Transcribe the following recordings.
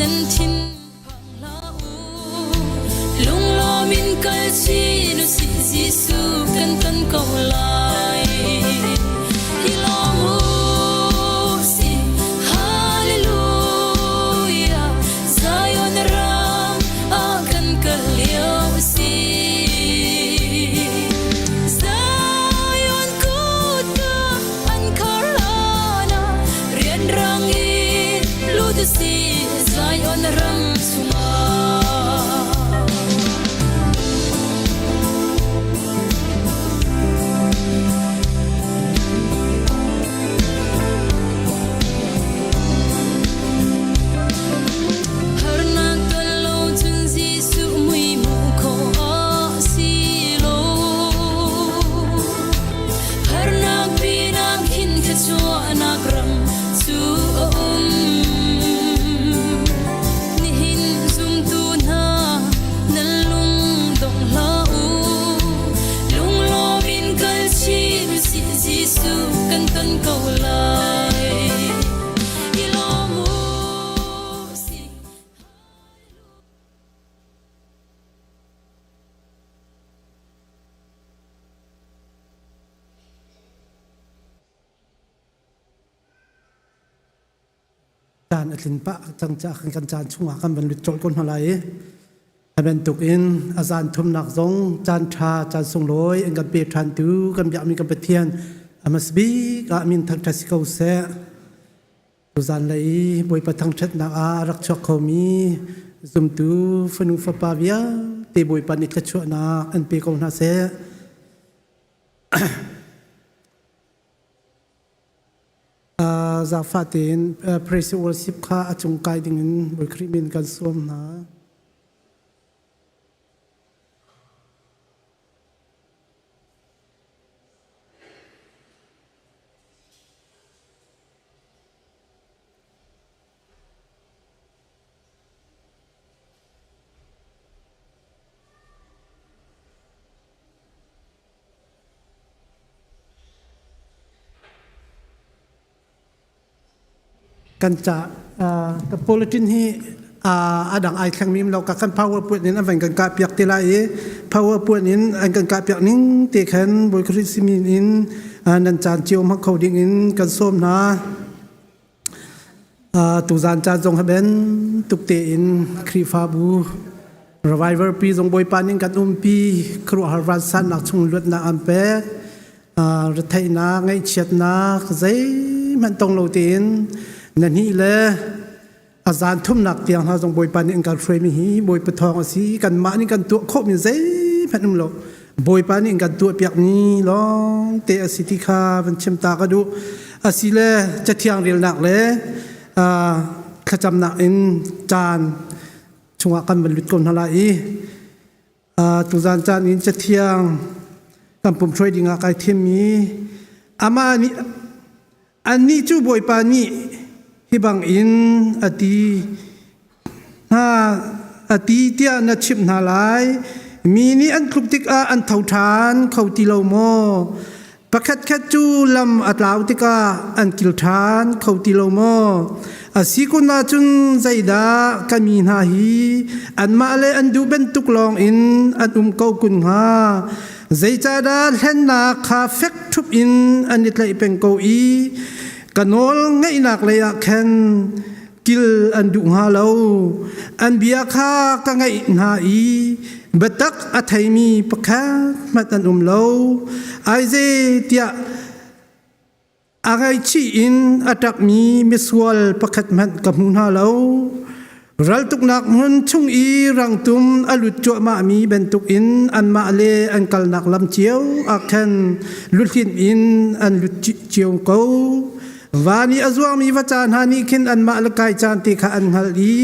Nan thin phang hlah u. Lunglawm in kal chin usih Jesuh kan ton ko lai. I lawm u sih Hallelujah Zion ram ah kan kal lio a si. Zion kutka an khar hlan ah rianrang in lut u sih Zion ram chungah. Harnak ton lo cun Jesuh mui hmuh khawh a si lo. Harnak pinak hin thluachuahnak ram cu a um. Nihin zumtu hna nan lung dong hlah u. Lunglawm in kal chin usih Jesuh kan ton ko lai. I lawm u sih. Caan a tlin pah cang caah kan caan chungah kan van lut colh ko hna lai i a bantuk in a zan thumnak zong caan ṭha caan sunglawi an kan pe ṭhan tu kan biakmi kan Pathian a hmasa bik ah min thangṭhat si ko seh. Tuzan lei i Bawipa thangṭhatnak ah a rak chuak khomi zumtu fanu fapa vialte Bawipa nih thluachuahnak an pe ko hna seh. Zaangfah tein praise worship kha a cung kai dingin Bawi Khrih min kan sawm hna. Kan ca ka bulletin hi a dang ai thleng mim lo ka kan powerpoint in an van kan kah piak te lai i powerpoint in an kan kah piak ning te khan Bawi Khrih simin in nan caan cio hmang kho ding in kan sawm hna. Tuzaan caan zong haben tuk tein Khrihfabu revival pi zong Bawipa ning kan umpi khuaruahhar vansannak chung luatnak an pek. Retheihnak, ngaihchiatnak zeihmanh tong lo tein na hnih le a zan thumnak tiang hna zong Bawipa nih an kan hruaimi hi Bawipa thawng a si. Kanmah nih kan tuah khawhmi zeihmanh um lo. Bawipa nih an kan tuahpiakmi lawng te a si ti kha van chim ta ka duh. Asile cathiang relnak le thlacamnak in caan chungah kan van lut ko hna lai i tuzan caan in cathiang kan pum hruai dingah kai thimmi amah nih annih cu Bawipa nih hi bangin a ti hna a ti tiah na chimh hna lai mi nih an tluk tikah an tho ṭhan kho ti lo maw pakhatkhat cu lam a tlau tikah an kil ṭhan kho ti lo maw a si kun ahcun zeidah ka mi hna hi anmah le an duh bantuk lawng in an um ko kun hnga zeicahdah hlennak kha fek ṭhup in an i tlaih peng ko i ka nawl ngeihnak lei ah khan kil an duh hnga lo an bia kha ka ngaih hna i biatak a theimi pakhat hmanh an um lo aize tiah a ngaihchih in a ṭapmi misual pakhat hmanh ka hmu hna lo raltuknak hmun chung i rangtum a lut cuahmahmi bantukin anmah le an kalnak lam cio ah khan luhlinh in an lut cio ko Van i a zuangmi vaca hna nih khin anmah le kai caan te kha an hngalh i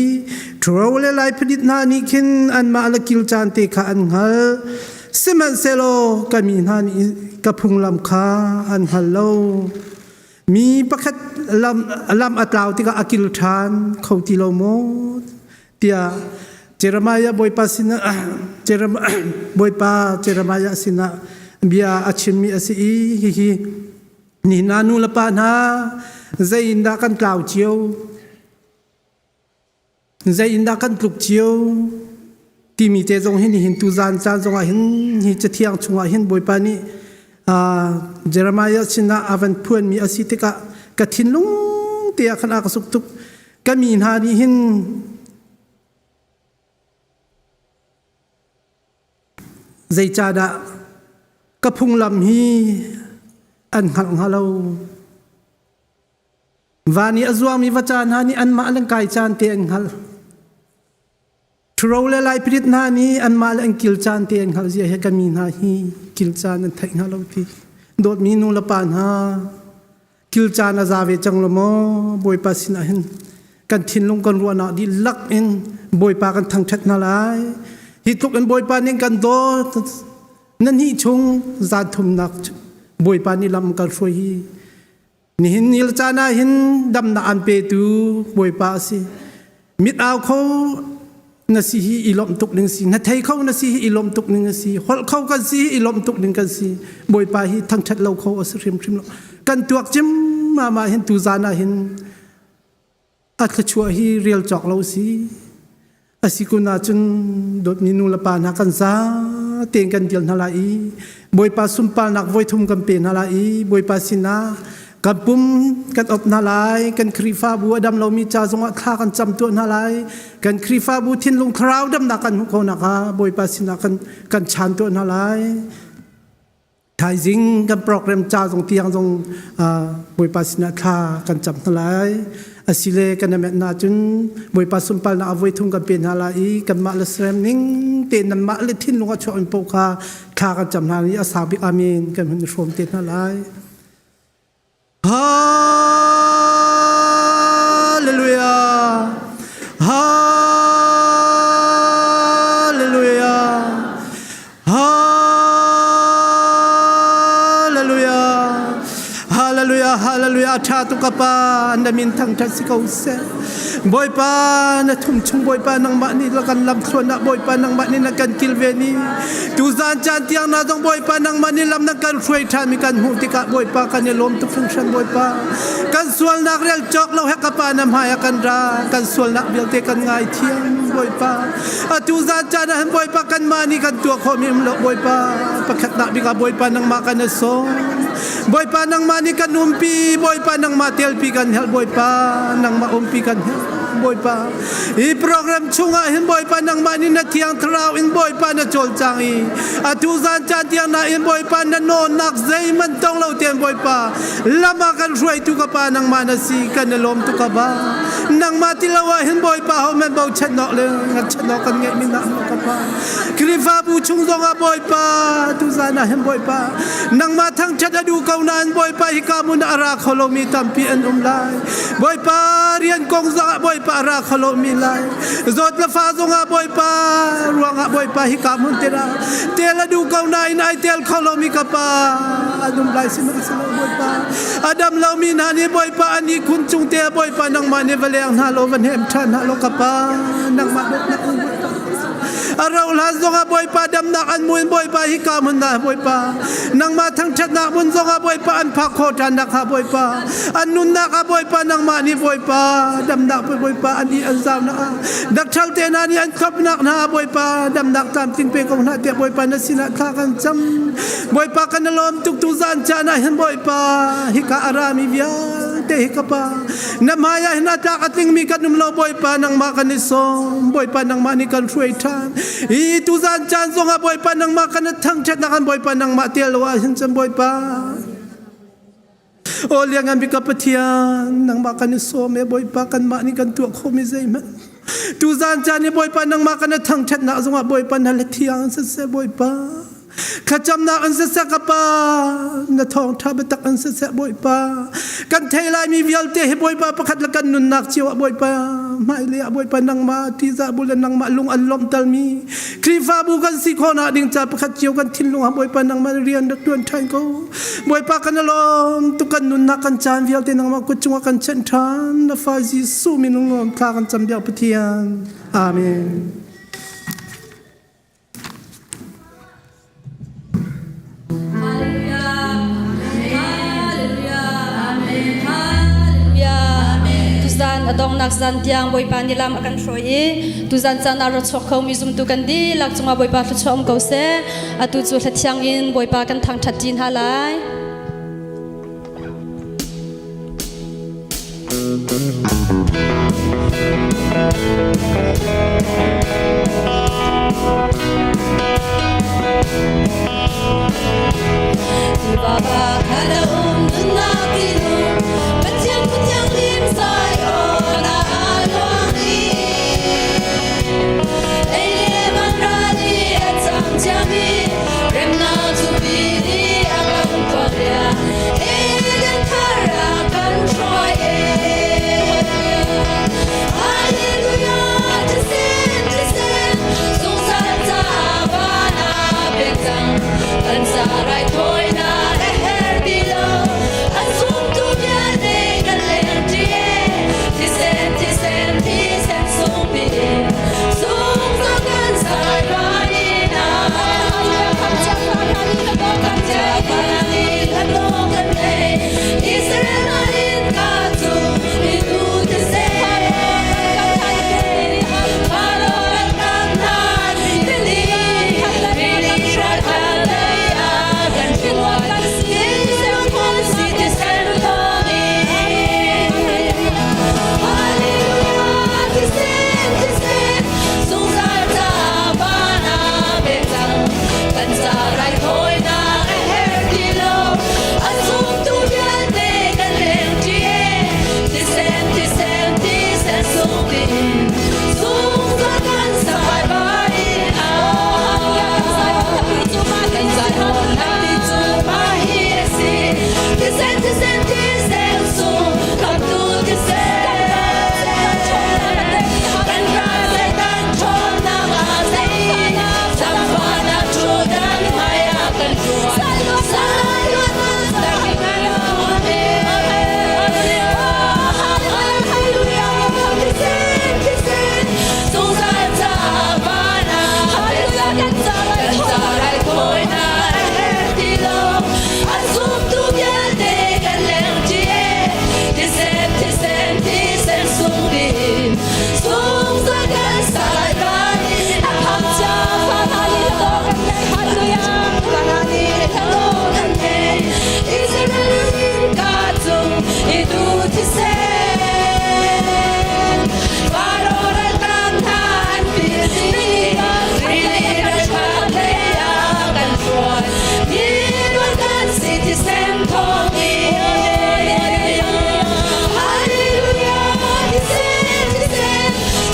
ṭhuro le laiphadit hna nih khin anmah le kil caan te kha an hngalh. Sihmanhsehlaw ka mi hna nih ka phunglam kha an hngal lo. Mi pakhat lam, lam a tlau tikah a kil ṭhan kho ti lo maw? tiah Jeremiah Bawipa sinah Bawipa Jeremiah sinah bia a chimmi a si i hihi Ni hna nu le pa hna zei in dah kan tlau cio? Zei in dah kan tluk cio timi te zong hi nihin tuzan caan zongah hin hi cathiang chungah hin Bawipa nih Jeremiah sinah a van phuanmi a si tikah ka thinlung te ah khan a ka suk tuk. Ka mi hna nih hin zeicahdah ka phunglam hi an hngalh hnga lo? Van i a zuangmi vaca hna nih anmah le kai caan te an hngalh. Ṭhuro le laipirit hna nih anmah le an kil caan te an hngalh zia he kan mi hna hi kil caan an theih hnga lo ti. Dawtmi nu le pa hna, kil caan a za ve cang lo maw? Bawipa sinah hin kan thinlung kan ruahnak dihlak in Bawipa kan thangṭhat hna lai. Hi tluk in Bawipa nih kan dawt. Na hnih chung zan thumnak Bawipa nih lam kan hruai hi Nihin ni le caan ah hin damnak an petu Bawipa a si. Mit au kho na si hi i lawmh tuk ding si. Na thei kho na si hi i lawmh tuk ding a si. Holh kho kan si hi i lawmh tuk ding kan si. Bawipa hi thangṭhat lo kho a si hrimhrim lo. Kan tuak cim mama hin tuzan ah hin a thluachuah hi rial cawk lo si. A si kun ahcun dawtmi nu le pa hna kan za tein kan dil hna lai i Bawipa sunparnak voithum kan pe hna lai i Bawipa sinah kan pum kan op hna lai kan Khrihfabu a dam lomi ca zongah thla kan cam tuah hna lai kan Khrihfabu thinlung thlarau damnak kan hmuh khawh nakhnga Bawipa sinah kan kan chan tuah hna lai. Thaizing kan program ca zong tiang zong Bawipa sinah thla kan cam hna lai. Asile kan amet na cun Bawipa sunparnak a voi thum kan pe hna lai i kanmah le serem ning te nanmah le thinlung a chuak in paoh kha thla kan cam hna i a sau bik amen kan hun i hrawm te hna lai. Hallelujah. Hallelujah. Hallelujah. Hallelujah. Hallelujah. Tha tu ka pa na min thangthat si ko seh. Bawipa na thum chung Bawipa nangmah nih la kan lam thluan ah Bawipa nangmah nih na kan kilven i tuzan caan tiang na zong Bawipa nangmah nih lam na kan hruai ṭhan mi kan hmuh tikah Bawipa kan i lawm tuk hringhran Bawipa kan sualnak rel cawk lo he ka pa na hmai ah kan ra kan sualnak vialte kan ngaithiam Bawipa atu zan caan ah hin Bawipa kanmah nih kan tuah khawh mi um lo Bawipa pakhatnak bik ah Bawipa nangmah kan i sawm Bawipa nangmah nih kan umpi Bawipa nangmah telpi kan helh Bawipa nangmah umpi kan helh Bawipa hi program chungah hin Bawipa nangmah nih na thiang thlarau in Bawipa na cawlcang i atu zan caan tiang na in Bawipa na nawnak zeihmanh tong lo tein Bawipa lam ah kan hruaitu ka pa nangmah na si kan i lawm tuk ka ba nangmah ti lo ah hin Bawipa ho men bochan nok le ngachan nok kan ngeih mi nak ka pa Khrihfabu chung zongah Bawipa tuzan ah hin Bawipa nangmah thangṭhat a duh ko nain Bawipa hika hmun ah a ra kho lomi tampi an um lai. Bawipa rian kong zongah Bawipa a ra kho lomi lai. Zawt le fa zongah Bawipa ruangah Bawipa hika hmun te ra tel a duh ko nain ai tel kho lomi ka pa an um lai sihmanhsehlaw Bawipa a dam lomi hna nih Bawipa an ihkhun cung te ah Bawipa nangmah nih va leng hna law va hnem ṭhan hna law ka pa nangmah dawtnak in Bawipa A rauh hlan zongah Bawipa damnak an hmu in Bawipa hika hmun ah Bawipa nangmah thangṭhatnak hmun zongah Bawipa an phak khawh ṭhan nakhnga Bawipa an nunnak ah Bawipa nangmah nih Bawipa damnak Bawipa an i an zaunak ah dakṭhal te hna nih an thlopnak hna Bawipa damnak tlamtling pe ko hna tiah Bawipa na sinah thla kan cam Bawipa kan i lawm tuk tu zan caan ah hin Bawipa hika a rami vialte hi ka pa Na hmai ah hin a tlak a tlingmi kan um lo Bawipa nangmah kan i sawm Bawipa nangmah nih kan hruai ṭhan hi tuzan caan zongah Bawipa nangmah kan thangṭhatnak an Bawipa nangmah tel lo ah hin cun Bawipa Aw liangan bik ka Pathian nangmah kan i sawm e Bawipa kanmah nih kan tuah khawhmi zeihmanh tuzan caan i Bawipa nangmah kan thangṭhatnak zongah Bawipa na la thiang siseh Bawipa Thlacamnak an siseh ka pa na thawngṭha biatak an siseh Bawipa kan thei laimi vialte hi Bawipa pakhat le kan nunnak cio ah Bawipa hmailei ah Bawipa nangmah ṭihzah bu le nangmah lung an lawmhtermi Khrihfabu kan si khawhnak ding ca pakhat cio kan thinlung ah Bawipa nangmah rian rak ṭuan ṭhan ko Bawipa kan lawm tuk kan nunnak kan caan vialte nangmah kut cungah kan chenh ṭhan na fa Jesuh minung lawm thla kan cam biak Pathian Amen. Tuzan. zan a donghnak zan tiang Bawipa nih lam a kan hruai i tuzan caan ah ra chuak khomi zumtu kan dihlak cungah Bawipa thluachuah um ko seh. Atu cu hla thiang in Bawipa kan thangṭhat ṭi hna lai. Baba khala um nunnak tinu Pathian Pathian lim sai on a luang i Ei le van ra di a cang ciami Remnak cu pi di a kan tuah ria Eden thar a kan hruai e Hallelujah thisen thisen zungzal ca van ah pek cang kan sa raithawinak a her ti lo an zumtu vialte kan leng ṭi e thisen thisen thisen sung piin zungzal kan sai na Zungzal ca van ah pek cang kan ca raithawinak a herh ti lo a zumtu vialte kan leng ṭi e thisen thisen thisen sung ding zungzal kan sai bai kan zai hon ti cu mah hi a si thisen thisen thisen sung khamtu thisen kan ra Satan ṭhawnnak ah zei Zaangfahnak ṭhutdan hmaiah kan ṭuan. Zungzal ca van ah kan ca raithawinak a herh ti lo. An zumtu vialte kan leng ṭi e. Thisen, thisen, thisen sung ding. Zungzal kan sai van in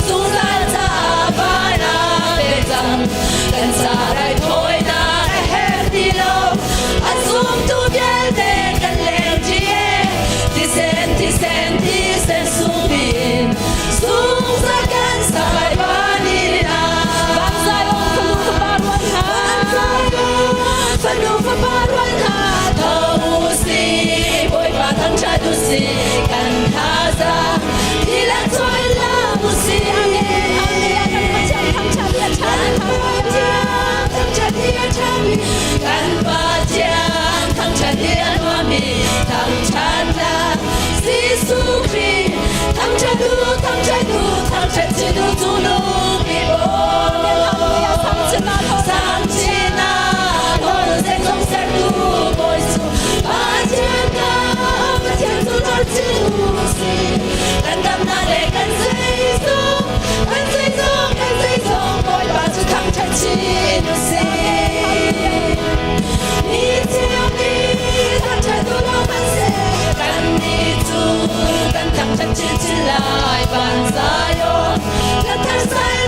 Zungzal ca van ah pe cang kan ca raithawinak a herh ti lo a zumtu vialte kan leng ṭi e thisen thisen thisen sung in zungzal kan sai van in ah Zion fanu fapa rual hna fanu fapa rual hna tho si Bawipa thangṭhat u si kan thazaang Kan Pathian thangṭhat hi a nuammi thangṭhatnak Jesuh Khrih thangṭhat u thangṭhat u thangṭhat chin u cu nung i Sangchinak hor zeizong sertu Bawi cu Pathian ka Pathian cu lor chin u si Kan damnak le kan zeizong, kan zeizong, kan zeizong, Bawipa cu thangṭhat chin u sih. Ni cio nih thangṭhat u law kan seh, kannih cu kan thangṭhat chinchin lai. Van Zion, kan thar sai.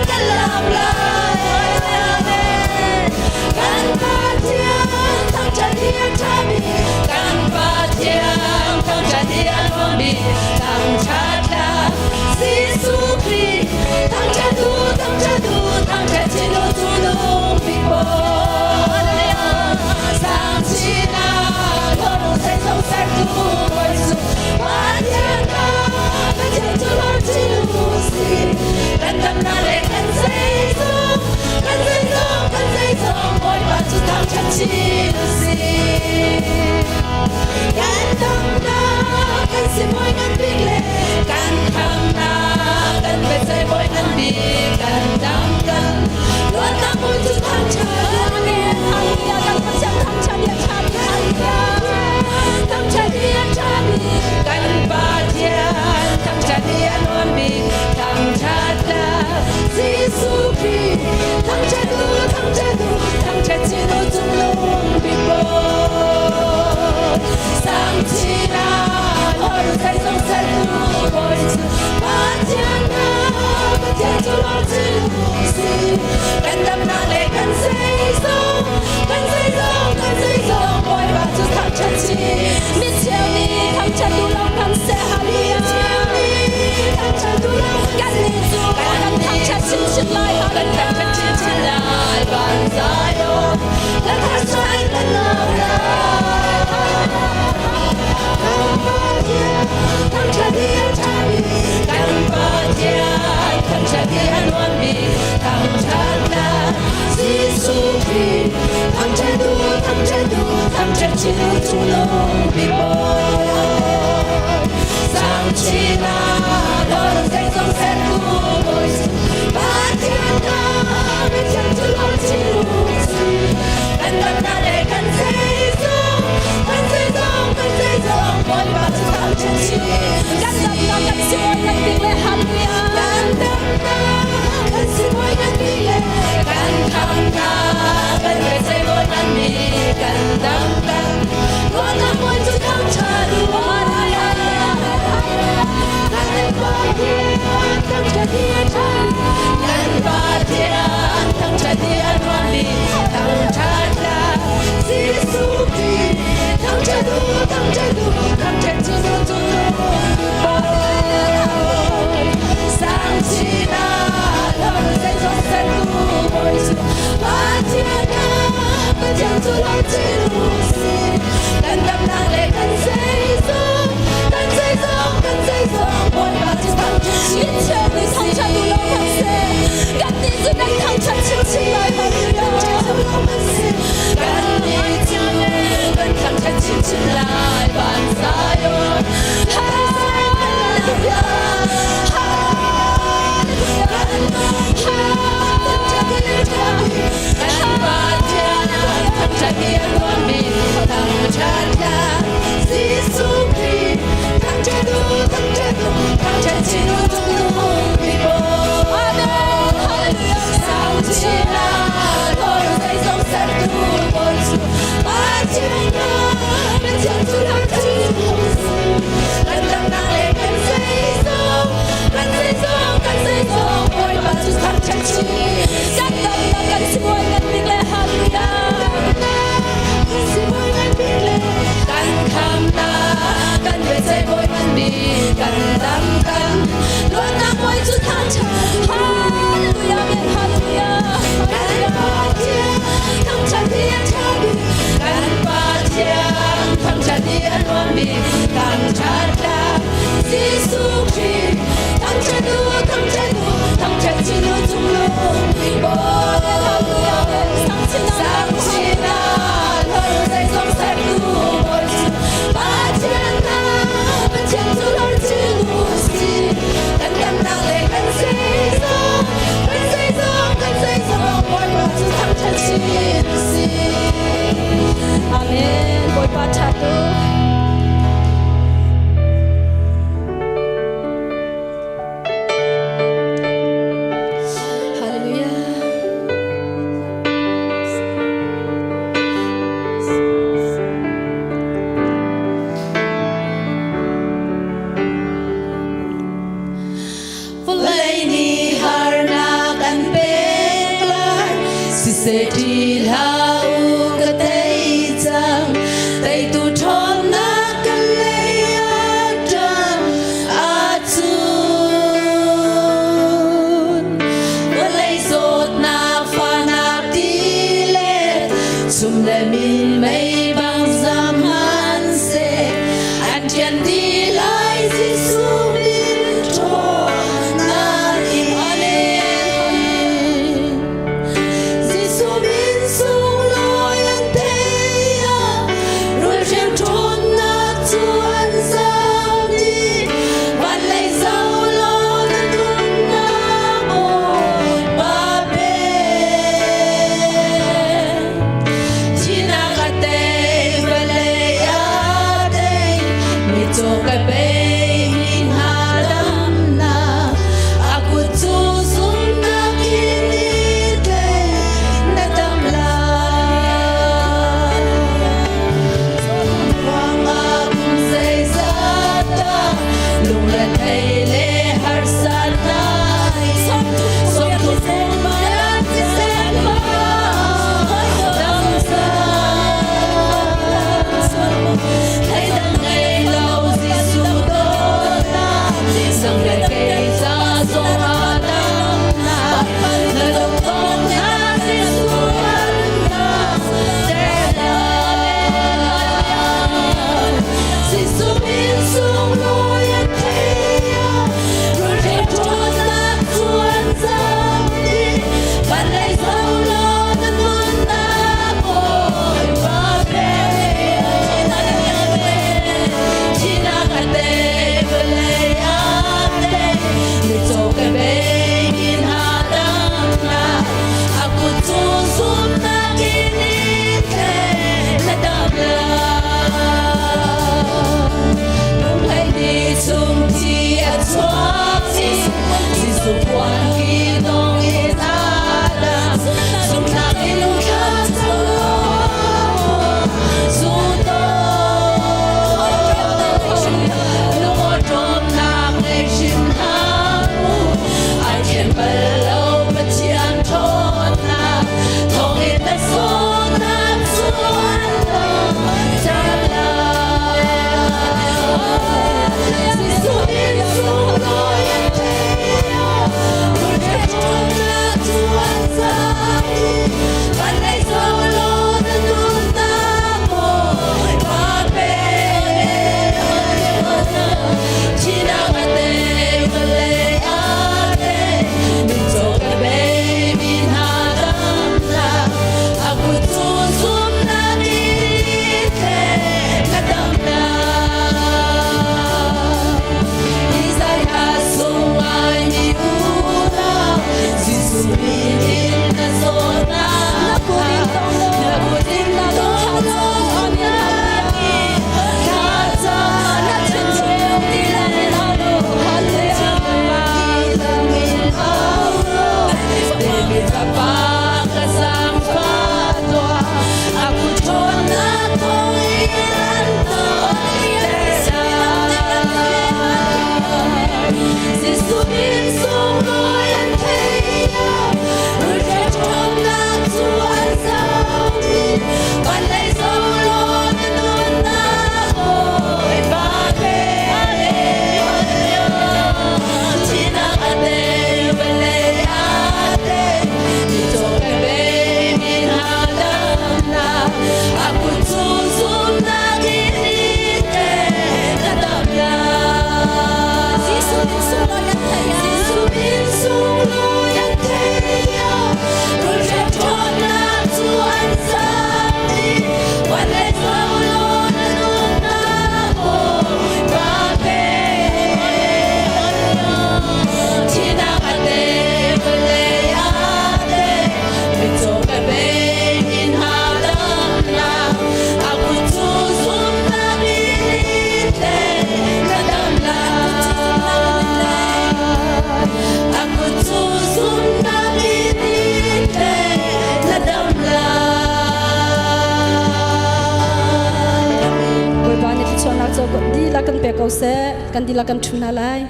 thluachuah dihlak kan pe ko seh. Kan dihlak kan ṭhu hna lai.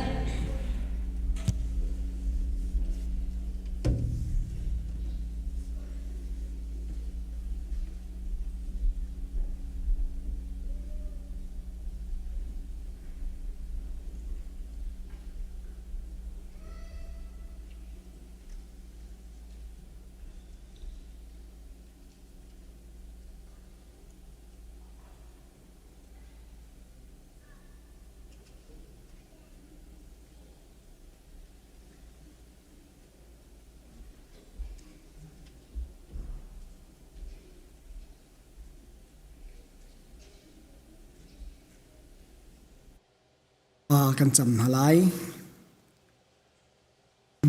Kan cam hna lai.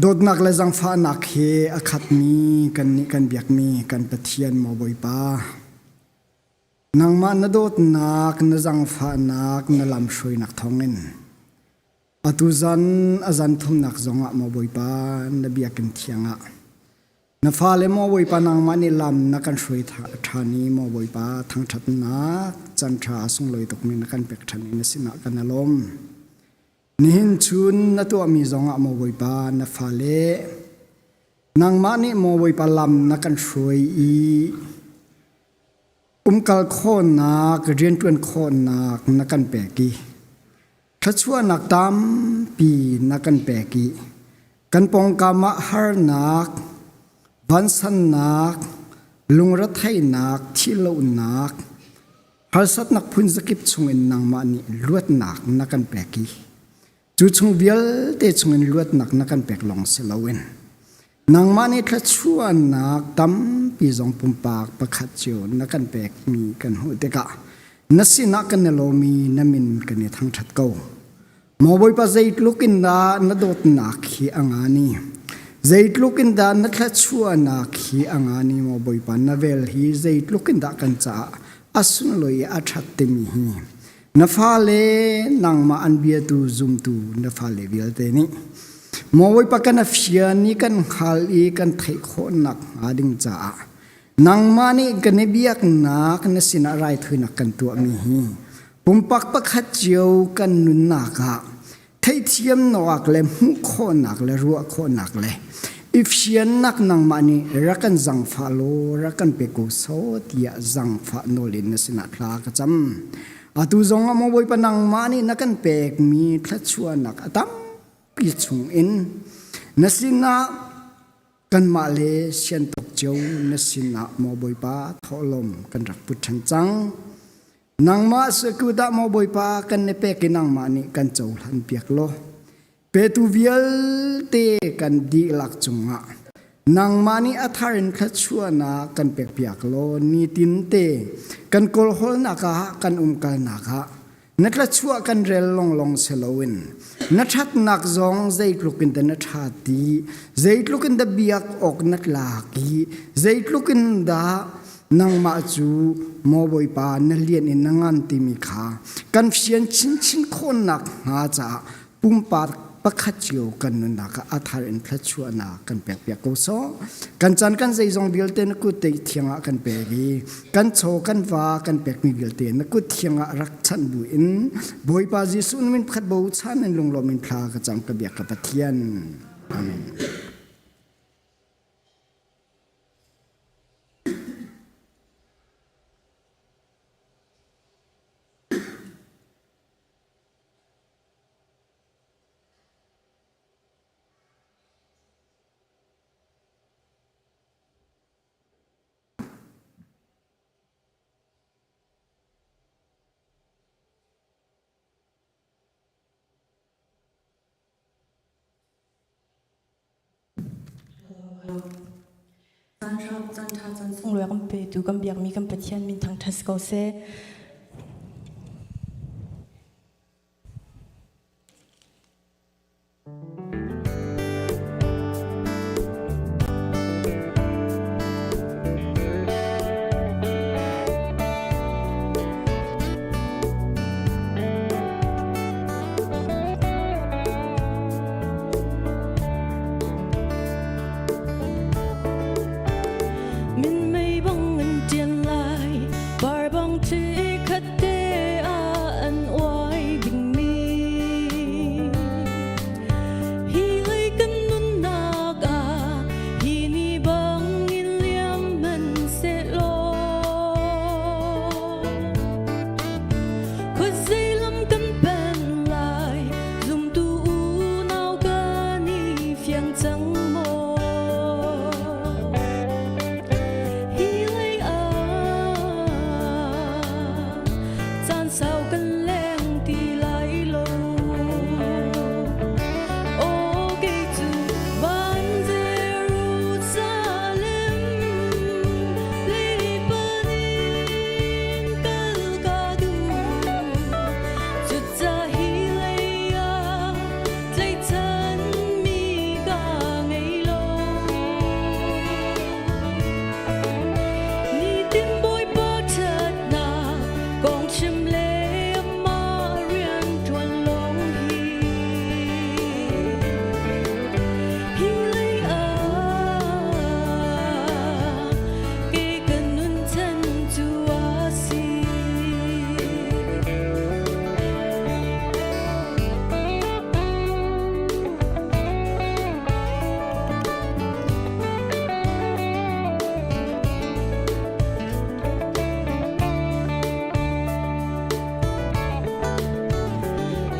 Dawtnak le zangfahnak he a khatmi kannih kan biakmi kan Pathian maw Bawipa. Nangmah na dawtnak, na zangfahnak, na lamhruainak thawngin atu zan a zan thumnak zongah maw Bawipa na biakinn thiang ah na fale maw Bawipa nangmah nih lam na kan hruai ṭhan i maw Bawipa thangṭhatnak caan ṭha sunglawi tukmi na kan pek ṭhan i na sinah kan i lawm. Nihin chun na tuahmi zongah maw Bawipa na fale nangmah nih maw Bawipa lam na kan hruai i umkal khawhnak rianṭuan khawhnak na kan pek i thluachuahnak tampi na kan pek i kan pawngkam ah harnak vansannak lungretheihnak thihlohnak harsatnak phun zakip chungin nangmah nih luatnak na kan pek i cu chung vialte chungin luatnak na kan pek lawng si loin nangmah nih thluachuahnak tampi zong pumpak pakhat cio na kan pekmi kan hmuh tikah na sinah kan i lawm i na min kan i thangṭhat ko. Maw Bawipa zeitluk in dah na dawtnak hi a ngan i zeitluk in dah na thluachuahnak hi a ngan i maw Bawipa na vel hi zeitluk in dah kan caah a sunlawi i a ṭhat timi hi na fale nangmah an biatu zumtu na fale vialte nih maw Bawipa kan a fian i kan hngal i kan theih khawhnak hnga ding caah nangmah nih kan i biaknak na sinah raithawinak kan tuahmi hi pumpak pakhat cio kan nunnak ah theihthiamnak le hmuh khawhnak le ruah khawhnak le i fiannak nangmah nih rak kan zangfah law rak kan pe ko so tiah zangfah nawl in na sinah thla ka cam. Atu zong ah maw Bawipa nangmah nih na kan pekmi thluachuahnak a tampi chung in na sinah kanmah le siantok cio na sinah maw Bawipa thawhlawm kan rak put ṭhan cang. Nangmah sekudah maw Bawipa kan i pek i nangmah nih kan cohlan piak law petu vialte kan dihlak cungah nangmah nih a thar in thluachuahnak kan pekpiak law nitinte kan kawlhawlnak ah kan umkalnak ah na thluachuah kan rel longlong si loin na ṭhatnak zong zeitluk in dah na ṭha ti zeitluk in dah biak awk na tlak i zeitluk in dah nangmah cu maw Bawipa na lian in na ngan timi kha kan fian chinchin khawhnak hnga caah pumpak pakhat cio kan nunnak ah a thar in thluachuahnak kan pekpiak ko sawh. Kan caan kan zeizong vialte na kut te thiang ah kan pek i kan chaw kan va kan pekmi vialte na kut thiang ah rak chanh bu in Bawipa Jesuh min pakhat bochan in lunglawm in thla ka cam ka biak ka Pathian. Amen. Sunglawi kan petu kan biakmi kan Pathian min thangṭhat si ko seh. Minmei bang in ṭian lai, par bang thli. Caan sau kan leng ti lai lo. Aw kei cu van Jerusalem leipan in kal ka duh. Cuca hi lei ah tlaihchan mi ka ngei lo. Nitin Bawipa ṭhatnak kong chim le amah rian ṭuan lawng hi. Hi lei ah kei ka nun chan cu a si.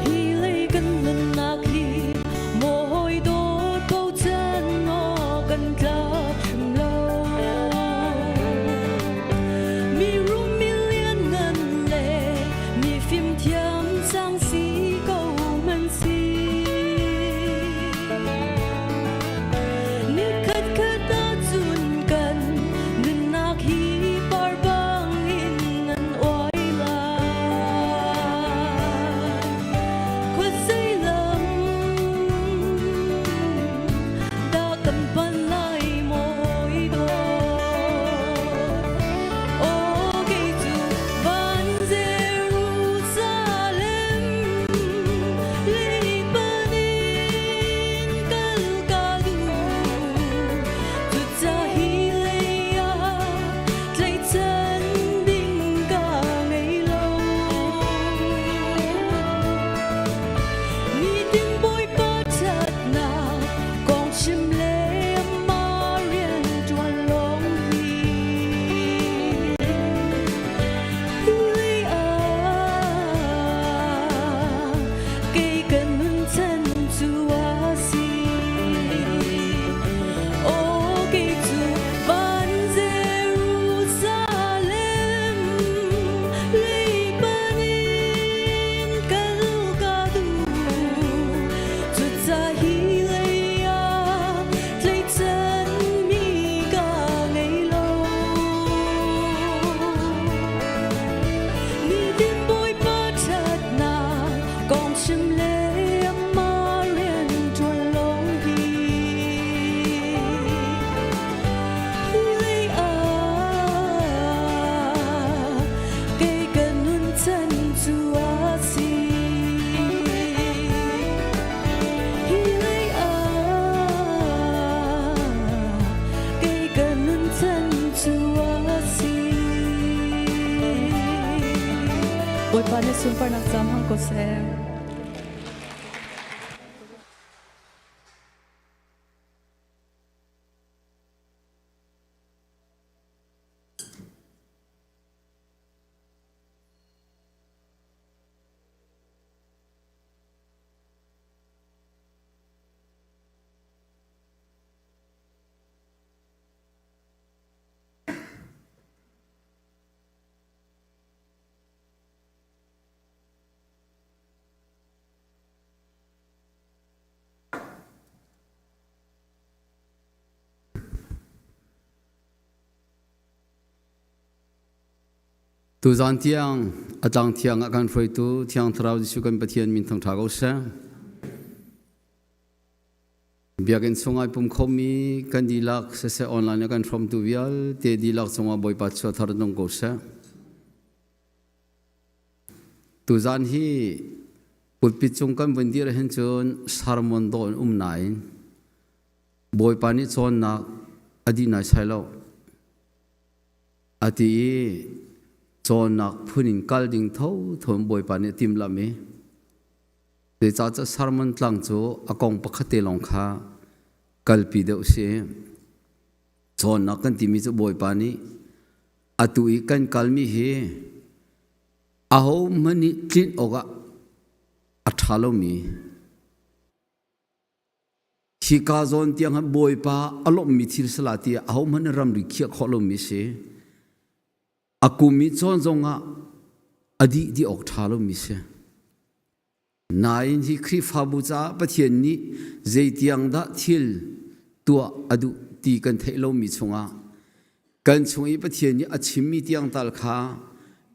Hi lei kan nunnak hi maw hawi dawt bochan aw kan tlak hrim lo. Mi rum mi lianngan le mi fimthiam sang si ko hmanh si. Nikhatkhat ahcun kan nunnak hi par bangin an uai lai. Khuazei lam dah kan panh lai mawi dawt? Aw kei cu van Jerusalem leipan in kal ka duh. Cuca hi lei ah tlaihchan ding ka ngei lo. Nitin Bawipa ṭhatnak kong chim le amah rian ṭuan lawng hi. Hi lei ah kei ka nun chan cu a si. Aw kei cu van Jerusalem leipan in kal ka duh. Cuca hi lei ah tlaihchan mi ka ngei lo. Nitin Bawipa ṭhatnak kong chim le amah rian ṭuan lawng hi. Hi lei ah kei ka nun chan cu a si. Hi lei ah kei ka nun chan cu a si. Bawipa nih sunparnak caam hmang ko seh. Tuzaan tiang a tlang thiang ah kan hruaitu Thiang Thlarau Jesuh kan Pathian min thangṭha ko seh. Biakinn chungah pum khomi kan dihlak siseh online ah kan hrawmtu vialte dihlak cungah Bawipa chuathar nung ko seh. Tuzaan hi pulpit cung kan vun dir hin cun sermon dawh in um nain Bawipa nih cawnnak a dih naisai lo. A ti i cawnnak phun in kal ding thotho in Bawipa nih a timhlamh i zeicahtiah sermon tlang cu a kong pakhat te lawng kha kalpi deuh si. Cawnnak kan timi cu Bawipa nih atu i kan kalmi hi ahohmanh nih tlinh awkah a ṭha lomi Hika zawn tiang ah Bawipa a lawmhmi thil sala tiah ahohmanh nih ramri khiah khawh lomi si. A kum i cawn zongah A dih di awk ṭha lomi si. Nain hi Khrihfabu caah Pathian nih zeitiang dah thil tuah a duh ti kan theih lomi chungah kan chung i Pathian nih a chimmi tiang tal kha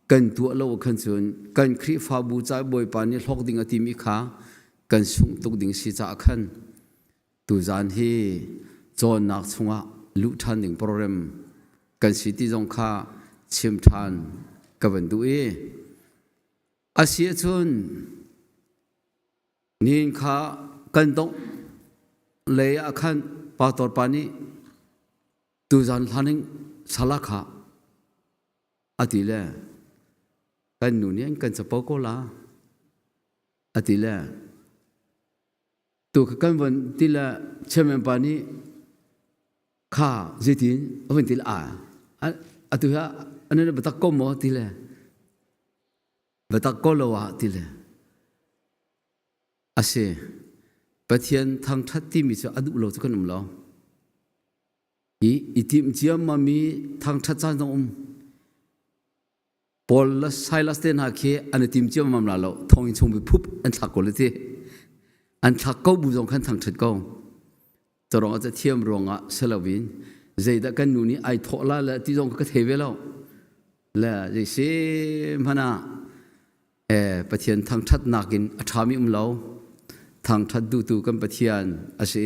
kan tuah lo khan cun kan Khrihfabu ca Bawipa nih hlawk ding a timi kha kan sungh tuk ding si caah khan tuzan hi cawnnak chungah luh ṭhan ding program kan si ti zong kha chim ṭhan ka van duh i A si ahcun nihin kha kan dongh lei ah khan pastor pa nih tuzan hlan in sala kha a ti le kan nu nih an kan capo ko la a ti le tu kha kan von ti le chairman pa nih kha zeitin a vun ti le a atu hi an biatak ko maw ti le biatak ko lo ah ti le a si Pathian thangṭhat timi cu a duh lo cu kan um lo i i timh ciammam i thangṭhat caan zong um Paul le Silas te hna khi an i tim ciammam la lo thonginn chung bi phup an thlak ko le ti an thlak ko bu zong khan thangṭhat ko Carong a cathiam ruangah si loin zeidah kan nu nih ai thawh la le ti zong ka thei ve lo. Le zei si hmanh ah Pathian thangṭhatnak in a ṭhami um lo. Thangṭhat duhtu kan Pathian a si.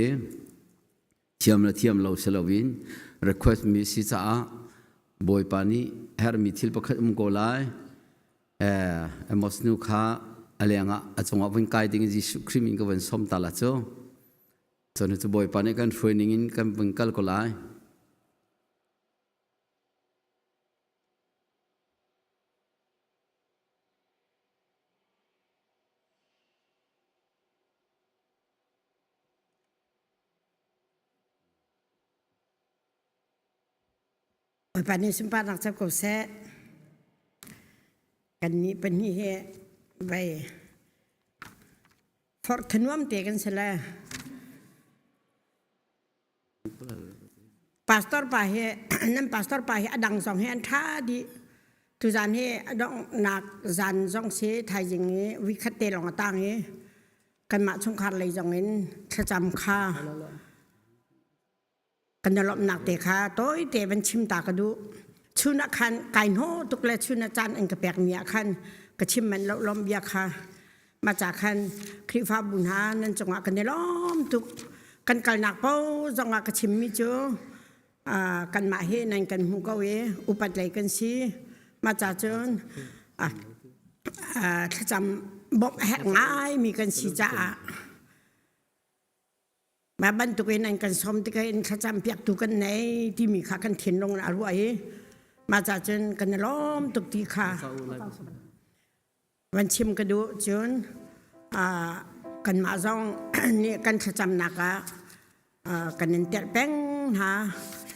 Thiam le thiam lo si loin request mi si caah Bawipa nih herhmi thil pakhat um ko lai. Amos nu kha a lengah a cungah vun kai ding Jesuh Khrih min ka vun som ta la cu. Cun cu Bawipa nih kan hruai ning in kan vun kal ko lai. Bawipa nih sunparnak co ko seh. Kannih pahnih hi vei Forh thanuam te kan si le. Pastor pa hi nan pastor pa hi a dang zong hi an ṭha dih. Tuzan hi a donghnak zan zong si thaizing i week khat te lawng a tang i kanmah chungkhar lei zong in thlacam kha kan i lawmhnak te kha tawite van chim ta ka duh. Chun ah khan kai hnaw tuk le chun ah caan an ka pekmi ah khan ka chim manh lo lawm bia kha ma ca khan Khrihfabu hna nan cungah kan i lawm tuk. Kan kalnak paoh zongah ka chimmi cu kanmah hi nan kan hmu ko i upat lei kan si. Ma ca cun thlacam bawmh a herh ngaimi kan si caah Mah bantukin an kan sawm tikah in thlacam piaktu kan nei timi kha kan thinlung in a ruah i mah ca cun kan i lawm tuk ti kha van chim ka duh cun kanmah zong nih kan thlacamnak ah kan in telh peng hna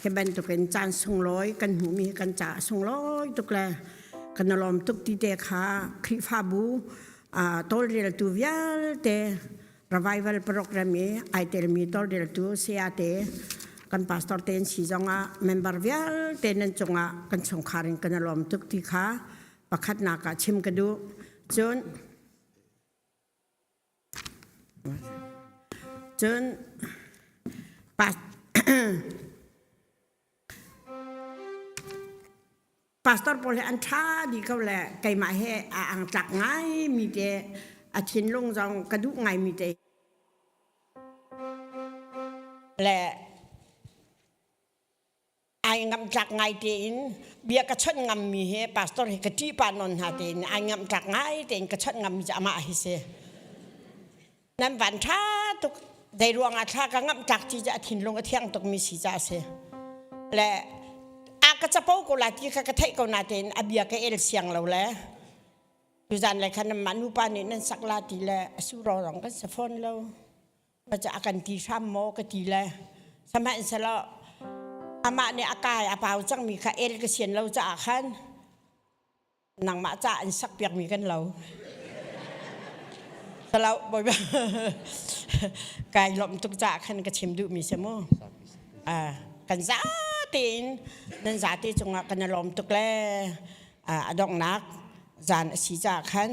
hi bantukin caan sunglawi kan hmuhmi kan caah sunglawi tuk le kan i lawm tuk ti te kha Khrihfabu tawlreltu vialte Revival program i ai telmi tawlreltu sayate kan pastor te an si zongah member vialte nan cungah kan chungkhar in kan i lawm tuk ti kha pakhatnak ah chim ka duh. Cun cun Pastor pawl hi an ṭha dih ko le keimah he aa ang tlak ngaimi te a thinlung zong ka duh ngaimi te le ai ngamh tlak ngai tein bia ka chawnh ngammi he pastor hi ka ṭih pah nawn hna tein ai ngamh tlak ngai tein ka chawnh ngammi cu amah hi si. Nan van ṭha tuk zei ruangah thla ka ngamh tlak ci cu a thinlung a thiang tukmi si caah a si. Le a ka capo ko la ti kha ka theih ko natein a bia ka el siang lo le tuzan le khan mah nupa nih nan sak la ti le a su rorong kan sa fawn lo. Ma ca a kan ti hram maw ka ti le sihmanhsehlaw amah nih a kai a pau cangmi kha el ka sian lo caah khan nangmah ca an sak piakmi kan lo Salau bawipa kai lawmh tuk caah khan ka chim duhmi si mu kan za tein nan zate cungah kan i lawm tuk le a donghnak. Zan a si caah khan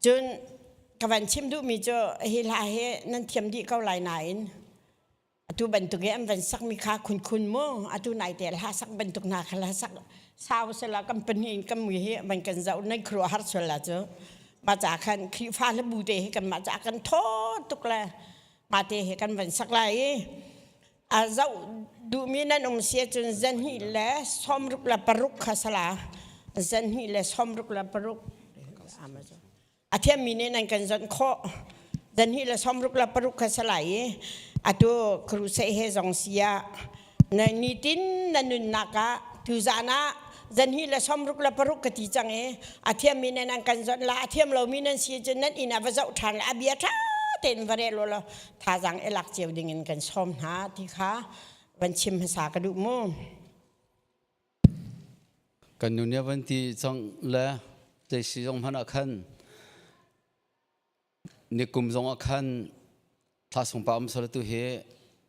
cun ka van chim duhmi cu hi hla hi nan thiam dih ko lai nain atu bantuk i an van sakmi kha khunkhun mu atu nai te hla sak bantuk hna kha hla sak sau sela kan pahnih in kan mui hi van kan zoh nan khuaruah har sual la cu mah ca khan Khrihfa hlabu te hi kanmah ca kan thaw tuk le mah te hi kan van sak lai i a zoh duhmi nan um si ahcun zanhnih le 66 kha sala zanhnih le 66 a thiammi nih nan kan zonh khawh zanhnih le 66 kha salai i atu crusade he zong si ah na nitin na nunnak ah tuzan ah zanhnih le 66 ka ti cang i a thiammi nih nan kan zonh la a thiam lomi nan si cun nan inn ah va zoh ṭhan la a bia ṭha tein va rel law thazaang i lak cio ding in kan sawm hna ti kha van chim hmasa ka duh mu. Kan nu nih a van ti cang le zei si zong hmanh ah khan nikum zong ah khan thla sung pa um sal tu hi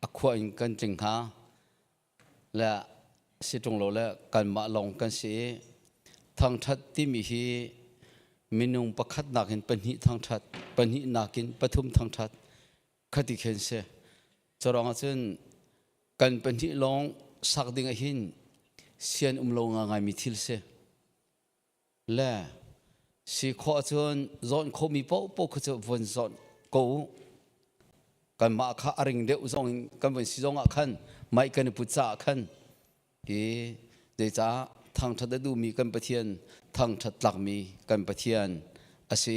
a khua in kan tling hnga le si ṭung lo le kanmah lawng kan si i thangṭhat timi hi minung pakhat nakin pahnih thangṭhat pahnih nakin pathum thangṭhat khati khin si Curuangah cun kan pahnih lawng sak ding ah hin sian um lo ngaingaimi thil si. Le si khawh ahcun zawn khomi paohpaoh kha cu vun zawn ko u. Kanmah kha a ring deuh zong in kan vun si zong ah khan mai kan i put caah khan hi zeicah thangṭhat a duhmi kan Pathian thangṭhat tlakmi kan Pathian a si.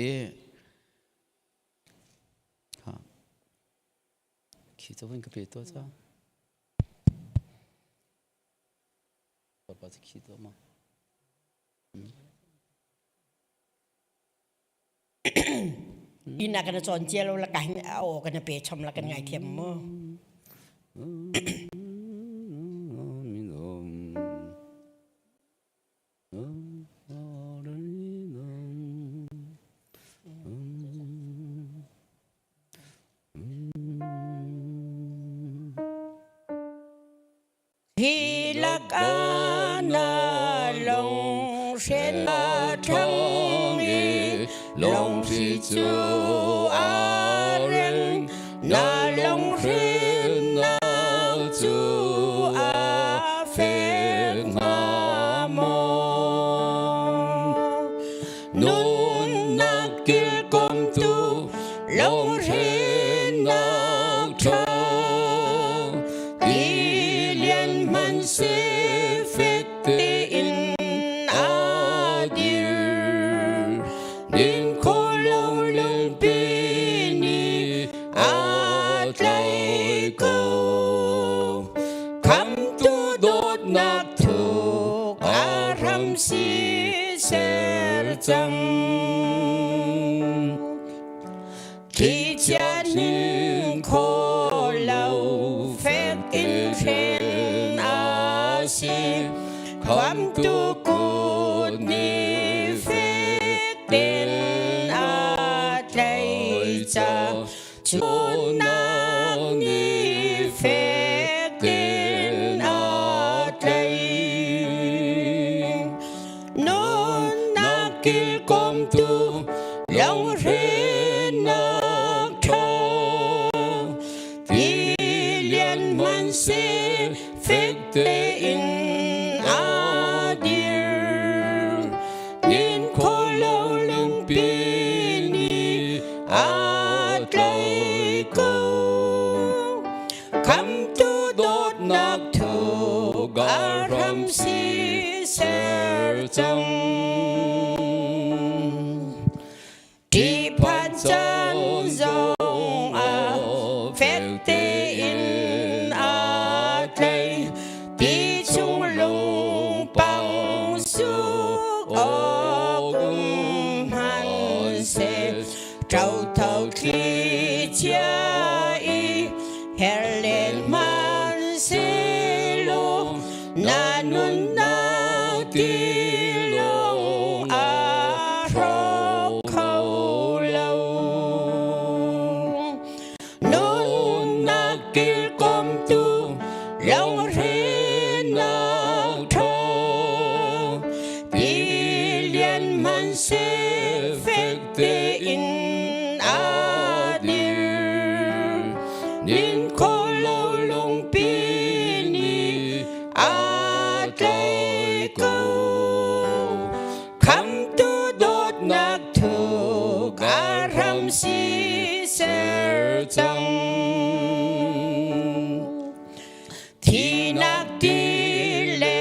Khi cu vun ka pe tuah ca. Pa khi tuah ma. Ina kana cawn cia lo la ka hin a aw kana pe chom la kan ngai thiam mu. Hi lakah na lunghren a ṭhang i lungthli cu aa reng. Na lunghrinnak cu a fek hnga maw? Nunnak kilkawmtu lunghrinnak ṭha ti lian hmanhseh fek tein a dir. Din kho lo lungpi nih a tlai ko. Khamtu dawtnak thuk a hram si ser cang. Thlichia hnin kho lo fek in hren a si. Khamtu kut nih fek tein a tlaih ca. Cunnak nih fek tein a tlaih. Nunnak kilkawmtu lunghrinnak ṭhawng ti lian hmanhseh fek tein a dir. Nin kho lo lungpi nih a tlai ko. Khamtu dawtnak thuk a hram si ser cang. Ṭihphan caan zong ah fek tein aa tlai. Ti chung lungpang suk awk um hmanhseh ṭotho thlichia i her len hmanhsehlaw na nunnak ti lo. seh fek tein a dir. Nin kho lo lungpi nih a tlai ko. Khamtu dawtnak thuk a hram si ser cang. Thinak ti le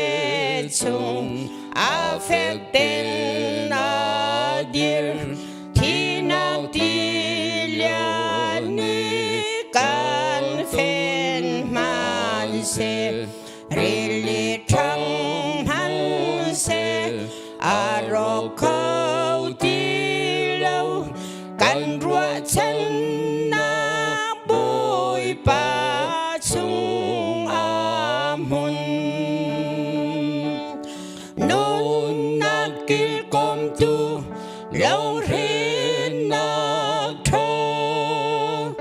chung a fek ten a dir. Thinak ti lian nih kan fen hmanhseh. Rili ṭhang hmanhseh a rawk kho ti lo. Kan ruahchannak Bawipa chung ah hmun. Nunnak kilkawmtu lunghrinh-nak ṭhaw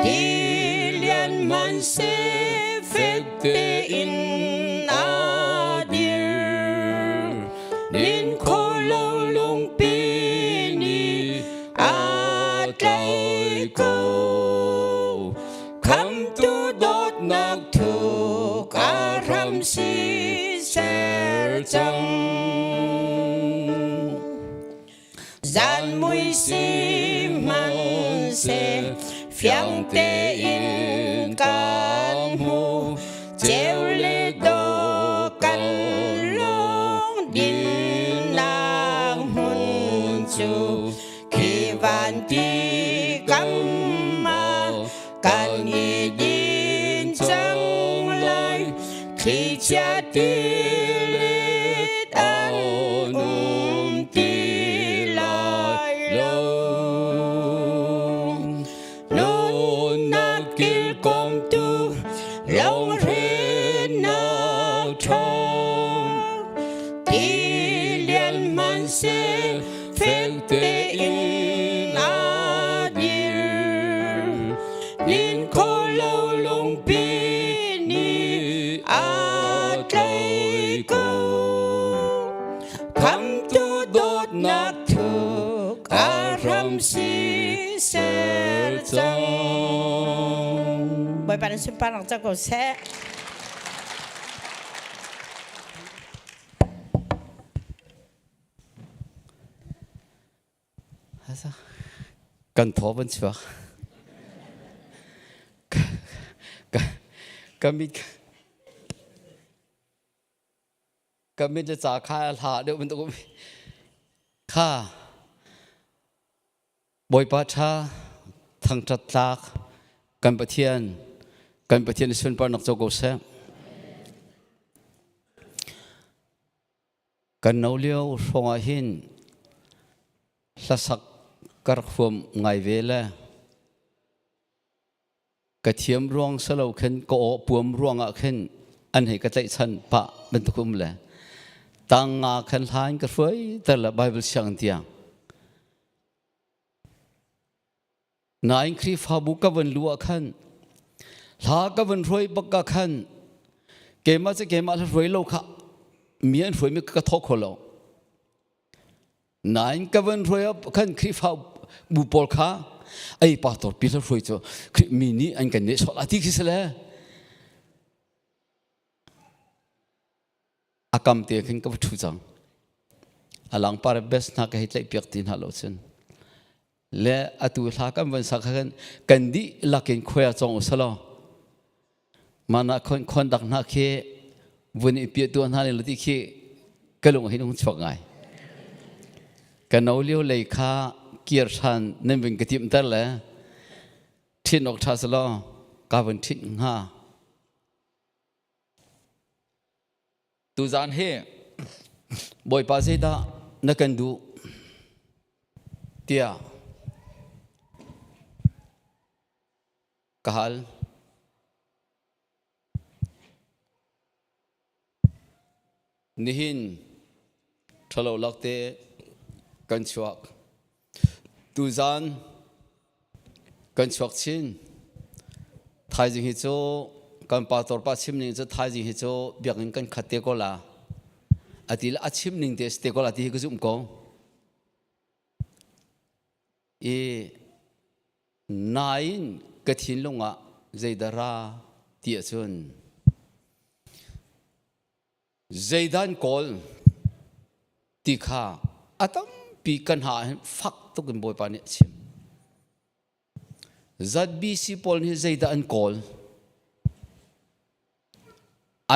tilian hmanhseh fek tein aa dir. Nin kho lo lungpi nih aa tlai ko. Khamtu dawtnak thuk a hram si ser cang. Zan mui si hmanhseh fiang tein kan hmu. Ceu le do kan lung dinnak hmun cu khi van ti kam ah kan i din cang lai. Thlichia tilet an um ti lai lo. Nunnak kilkawmtu lunghrinh-nak ṭhawng tilian hmanhseh fek tein aa dir. Nin kho lo lungpi nih aa tlai ko. Khamtu dawtnak thuk a hram si ser cang. Bawipa nan sunparnak co ko seh. Kan thaw van chuak. Ka mit ka mit le ca kha a hla deuh bantuk um kha Bawipa ṭha thangṭhat tlak kan Pathian kan Pathian sunparnak co ko seh. Kan no lio hrawng ah hin hlasak ka rak huam ngai ve le ka thiam ruang salo khin ka aw puam ruang ah khin an hei ka tlaihchan pah bantuk um le tang nga khan hlan ka hruai ter le Bible siang tiang Nain Khrihfabu ka van lu ah khan hla ka van hruai bak ka khan keimah cu keimah hla hruai lo kha mi an hruai mi ka thawk kho lo. Nain ka van hruai ah khan Khrihfabu pawl kha ei pastor pi hla hruai cu mi nih an kan nehsawh la ti khi si le a kam te khin ka va ṭhu cang. A langpar best hna ka hei tlaih piak ti hna lo cun. Le atu hla kan van sak khan kan dih lakin khuai cong usalaw. Mana khon khon dak hna khi vun i pia tu hna le ti khi ka lung hin hung chuak ngai. Ka no lio lei kha kir than nan vin ka tim ter le thin ok tha salaw ka van thin hnga. Tuzaan hi Bawipa zeidah na kan duh tiah ka hal. Nihin ṭhalo lakte kan chuak. Tuzaan kan chuak chin. Thaizing hi cu kan pastor pa chim ning cu thaizing hi cu biakinn kan khat te ko la. A ti le a chim ning te si te ko la ti hi ka zumh ko. I nain ka thinlung ah zeidah ra ti ahcun zeidah an kawl ti kha a tampi kan ha hin fak tuk in Bawipa nih a chim. ZBC pawl nih zeidah an kawl?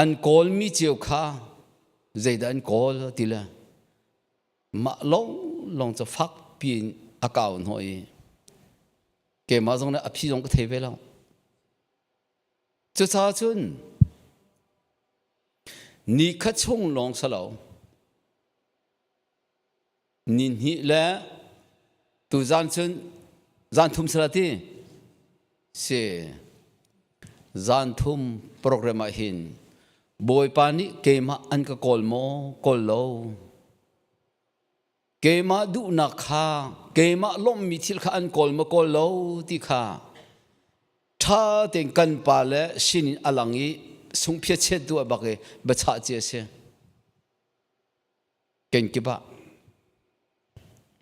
An kawlmi cio kha zeidah an kawl ti le mah lawng lawng cu fak piin a kau hnawh i keimah zong nih a phi zong ka thei ve lo. Cucaah cun ni khat chung lawng si lo ni hnih le tuzan cun zan thum sala ti si zan thum program ah hin Bawipa nih keimah an ka kawl maw kawl lo keimah duhnak kha keimah lawmhmi thil kha an kawl maw kawl lo ti kha ṭha tein kan pa le sinin a lang i sungphiat chet tu ah bak i biachah ci a si kenkip ah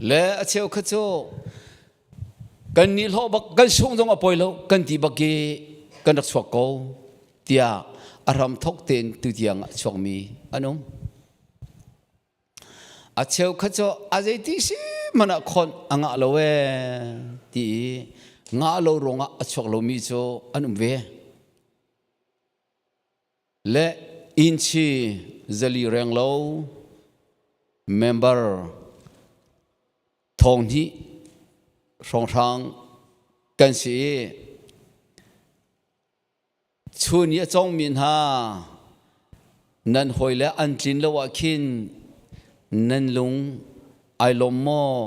le a cheu kha cu kan ni hlawh bak kan sung zong a poi lo kan ti bak i kan rak chuak ko tiah a ram thok tein tu tiang ah chuakmi an um a cheu kha cu a zeiti si hmanh ah khon a ngah lo ee ti i ngah lo ruangah a chuak lomi cu an um ve Le inchi zali renglo member thong hnih hrawnghrang kan si i chun i a congmi hna nan hawile an tlin lo ah khin nan lung ai lawm maw?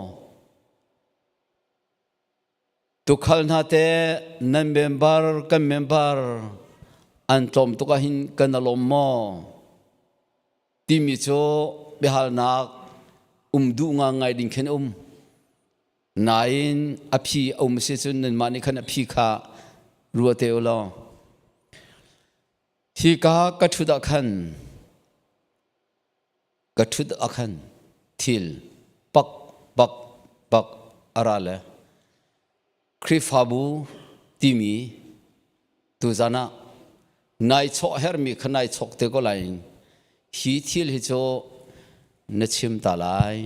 Tukhal hna te nan member kan member an tlawm tuk ahhin kan alawm maw timi cu biahalnak um duh ngai ding khin um nain a phi a um si cun nanmah nih khan a phi kha rua te u law hi ka ka ṭhut ah khan Ka ṭhut ah khan thil pak pak pak a ra le Khrihfabu timi tuzan ah nai chawh hermi kha nai chawk te ko lai hi thil hi cu na chim ta lai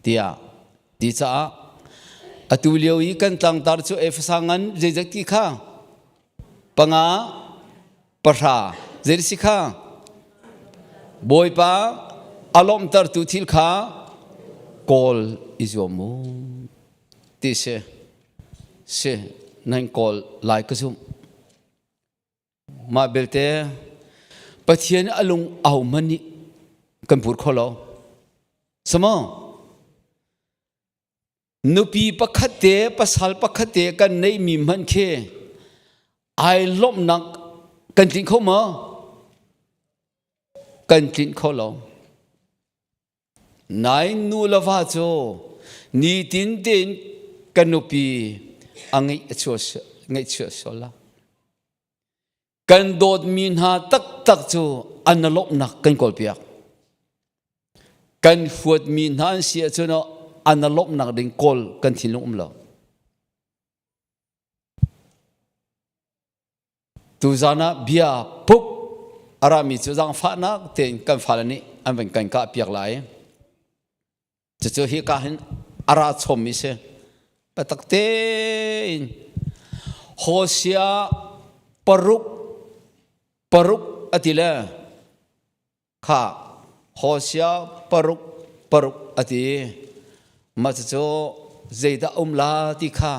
tiah ti caah atu lio i kan tlangtar cu Efesa ngan zeizat ti kha panga pahra zei si kha Bawipa a lawmhtertu thil kha kawl i zuam u ti si si nan kawl lai ka zumh mah belte Pathian a lung au hmanh nih kan pur kho lo samo Nupi pakhat te pasal pakhat te kan neihmi hmanh khi ai lawmhnak kan tlinh kho maw? Kan tlinh kho lo. Nain nu le va cu nitin tein kan nupi a ngeih a ngaihchia sual la. Kan dawtmi hna taktak cu an lawmhnak kan kawlpiak. Kan huatmi hna an si ahcun an lawmhnak ding kawl kan thinlung um lo. Tuzan ah bia pup a rami cu zaangfahnak tein kan fale nih an van kan kah piak lai. Cucu hi ka hin a ra chommi si. Patak tein Hosea paruk paruk a ti le kha Hosea paruk paruk a ti. Mah cucu zeidah um la ti kha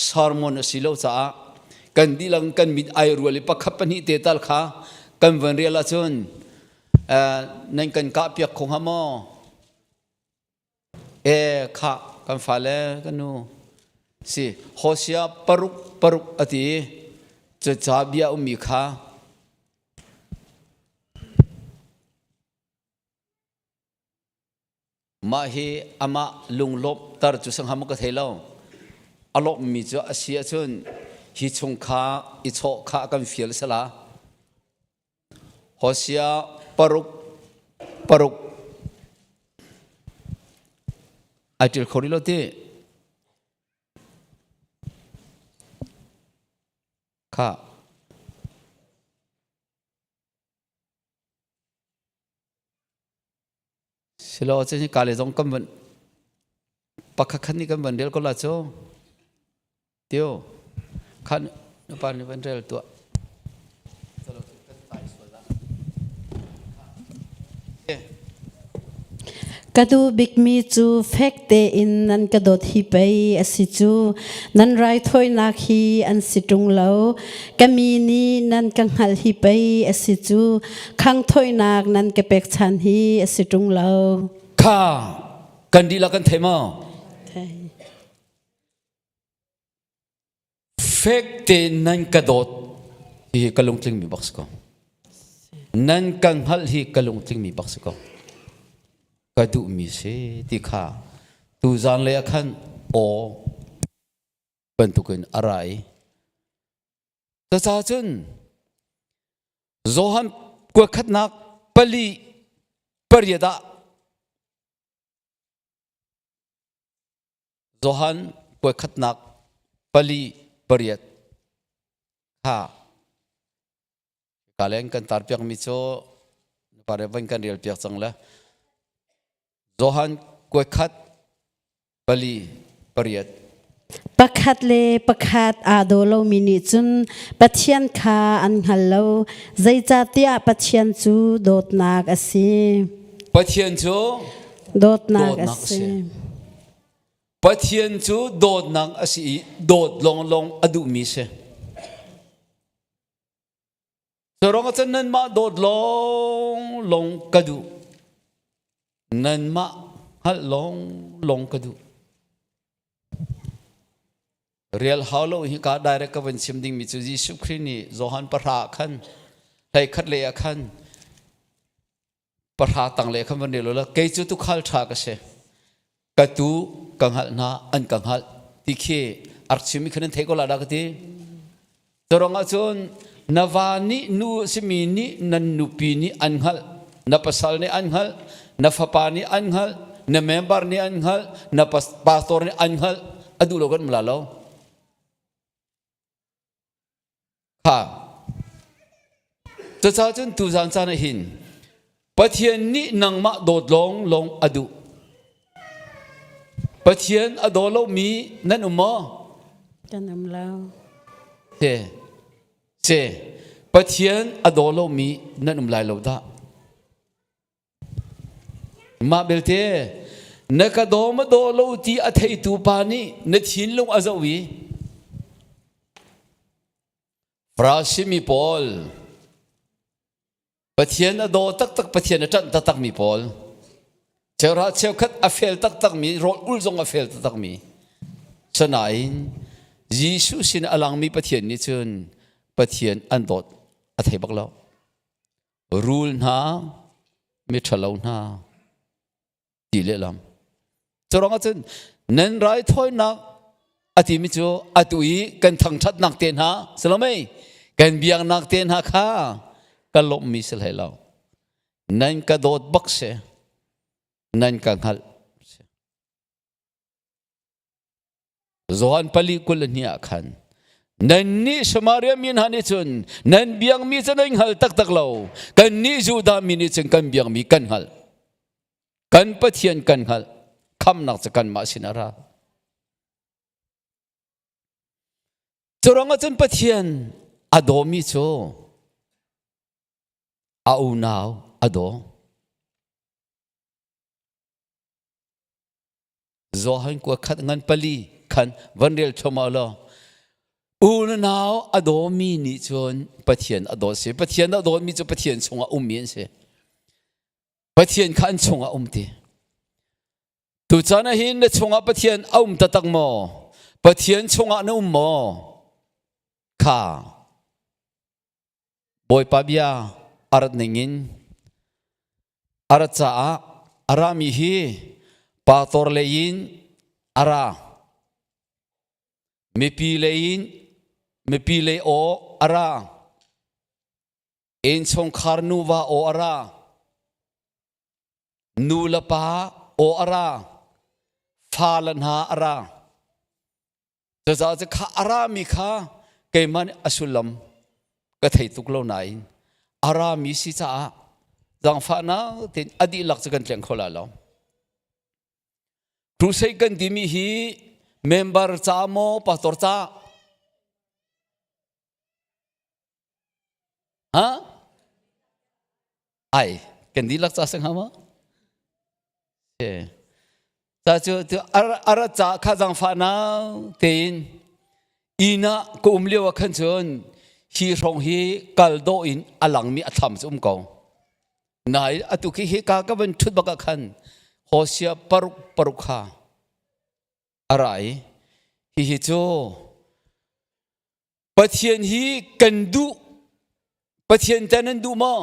sermon a si lo caah kan dihlak kan mit ai rual i pakhat pahnih te tal kha kan van rel ahcun nan kan kah piak kho hnga maw? E khah kan fale kan nu si Hosea paruk paruk a ti cuca bia ummi kha mah hi amah lunglawmhter cu sangham ka thei lo a lawmhmi cu a si ahcun hi chung kha i chawh kha kan fial sala Hosea paruk paruk ai ṭil kho rih lo ti. Kha silo cu ka le zong kan van pakhat khat nih kan van rel ko la cu tio khan nupa nih van rel tuah. Ka duh bikmi cu fek tein nan ka dawt hi pei a si cu. Nan raithawinak hi an si ṭung lo. Ka mi nih nan ka hngalh hi pei a si cu. Khanghthawinak nan ka pekchan hi a si ṭung lo. Kha kan dihlak kan thei maw? Thei. Fek tein nan ka dawt hi ka lungtling mi bak si ko. Nan ka hngalh hi ka lungtling mi bak si ko. Ka duhmi si ti kha tuzan lei ah khan aw bantukin a ra i cucaah cun Johan kuakhatnak pali pariat ah Johan kuakhatnak pali pariat kha ka leng kan tar piak mi cu pare van kan rel piak cang le Johan kuakhat pali pariat. Pakhat le pakhat aa daw lomi nih cun Pathian kha an hngal lo, zeicahtiah Pathian cu dawtnak a si. Pathian cu dawtnak a si. Pathian cu dawtnak a si i dawt lawnglawng a duhmi si. Cu cun nanmah dawt lawnglawng ka duh. Nanmah hngalh lawnglawng ka duh. Real hau lo hi ka direct ka van chim dingmi cu Jesuh Khrih nih Johan pahra khan hlei khat le ah khan pahra tang le khan van rel la kei cu tukhal ṭha ka si. Ka tu ka hngalh hna an ka hngalh ti khi a rak chimmi khan nan thei ko la dah ka ti. Cu ahcun na va nih nu a simi nih nan nupi nih an hngalh, na pasal nih an hngalh, na fapa nih an hngalh, na member nih an hngalh, na pastor nih an hngalh, a duh lo kan um la lo. Kha. Cucaah cun tuzaan caan ah hin Pathian nih nangmah dawt lawng lawng a duh. Pathian a daw lomi nan um maw? Kan um lo. Se. Se. Pathian a daw lomi nan um lai lo dah. Mah belte na ka daw ma daw lo ti a theitu pa nih na thinlung a zoh i Farasi mi pawl Pathian a daw taktak, Pathian a ṭanh taktakmi pawl, cheuhra cheukhat a fel taktakmi, rawl ul zong a fel taktakmi. Sanain Jesuh sin a langmi Pathian nih cun Pathian an dawt a thei bak lo. Rul hna, miṭhalo hna, ti lehlam. Cu ruangah cun nan raithawinak a timi cu atu i kan thangṭhatnak te hna si lo mei kan biaknak te hna kha ka lawmhmi si hlei lo. Nan ka dawt bak si. Nan ka hngalh si. Johan pali 22 ah khan nannih Samaria mi hna nih cun nan biakmi cu nan hngal taktak lo kannih Judah mi nih cun kan biakmi kan hngalh kan Pathian kan hngalh khamnak cu kanmah sin a ra cu ruangah cun Pathian a dawmi cu a unau a daw Johan kua khat ngan pali khan van rel thluahmah law u na nau a dawmi nih cun Pathian a dawt si. Pathian a dawtmi cu Pathian chungah ummi an si. Pathian kha an chungah um ti. Tuchan ah hin na chungah Pathian a um taktak maw? Pathian chungah na um maw? Kha Bawipa bia a rat ningin a rat caah a rami hi pastor lei in a ra. Mipi lei in mipi lei aw a ra. Innchungkhar nuva aw a ra. Nu le pa aw a ra. Fa le hna a ra. Cucaah cu kha a rami kha Keimah nih a sullam ka thei tuk lo nain a rami si caah zaangfahnak tein a dihlak cu kan tleng kho lai lo. Crusade kan timi hi member ca maw pastor ca? Ha? Ai, kan dihlak ca si hnga maw? Ca cu ara ca kha zaangfahnak tein inn ah ka um lio ah khan cun hi hrawng hi kal dawh in a langmi a thlam cu um ko. Nain atu khi hi ka ka van ṭhut bak ah khan Hosea paruk paruk kha a ra i hihi cu Pathian hi kan duh Pathian ta nan duh maw?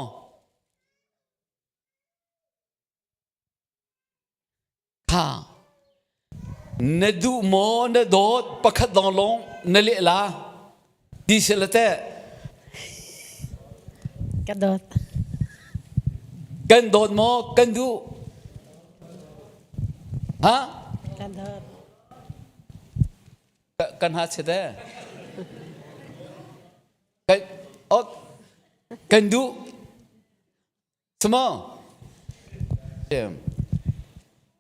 Kha na duh maw na dawt pakhat lawnglawng na leh la ti si la teh Ka dawt. Kan dawt maw kan duh? Ha? Kan dawt. Kan ha chet eh. Kan oh, kan duh. Samaw,